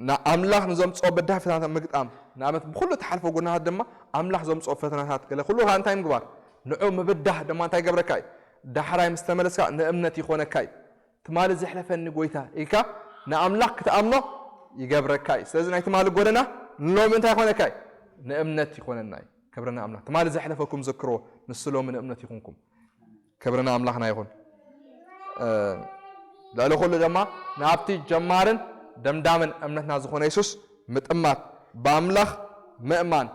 ንኣምላኽ ንዘምፅኦ በዳህ ፈተናታት ምግጣም ንኣብነት ብኩሉ እትሓልፎ ጎናታት ድማ ኣምላኽ ዘምፅኦ ፈተናታት ገለ ኩሉ ከዓ እንታይ ምግባር ንዑ ምብዳህ ድማ እንታይ ገብረካ እዩ? ዳሕራይ ምስ ተመለስካ ንእምነት ይኾነካ እዩ። ትማሊ ዘሕለፈኒ ጎይታ ኢልካ ንኣምላኽ ክትኣምኖ ይገብረካ እዩ። ስለዚ ናይ ትማሊ ጎደና ንሎሚ እንታይ ይኾነካ እዩ? ንእምነት ይኾነና እዩ። ክብሪ ንኣምላኽ። ትማሊ ዘሕለፈኩም ዘክርዎ ንሱ ሎሚ ንእምነት ይኹንኩም። ክብሪ ንኣምላኽና ይኹን። ልዕሊ ኩሉ ድማ ናብቲ ጀማርን ደምዳምን እምነትና ዝኾነ የሱስ ምጥማት ብኣምላኽ ምእማን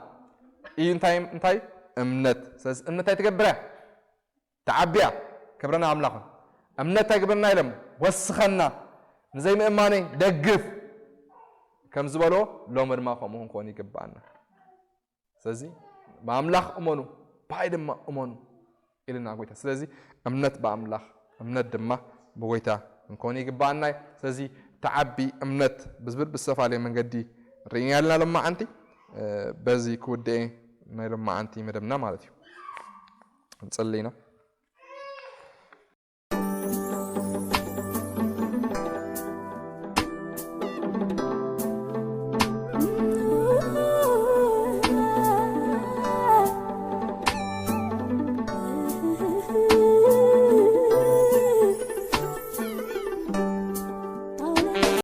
እዩ። እንታይ እንታይ እምነት። ስለዚ እምነት እንታይ ትገብር እያ? ተዓብያ ክብርና ኣምላኽን እምነት እንታይ ግበርና ኢሎም ወስኸና ንዘይምእማነይ ደግፍ ከም ዝበሎ ሎሚ ድማ ከምኡ ክንኮን ይግባኣና። ስለዚ ብኣምላኽ እመኑ ብኣይ ድማ እመኑ ኢልና ጎይታ። ስለዚ እምነት ብኣምላኽ እምነት ድማ ብጎይታ ክንኮን ይግባኣና እዩ። ስለዚ ተዓቢ እምነት ብዝብል ብዝተፈላለየ መንገዲ ርኢና ኣለና። ሎማዓንቲ በዚ ክውድኤ ናይ ሎማዓንቲ መደብና ማለት እዩ። ንጽሊ ኢና።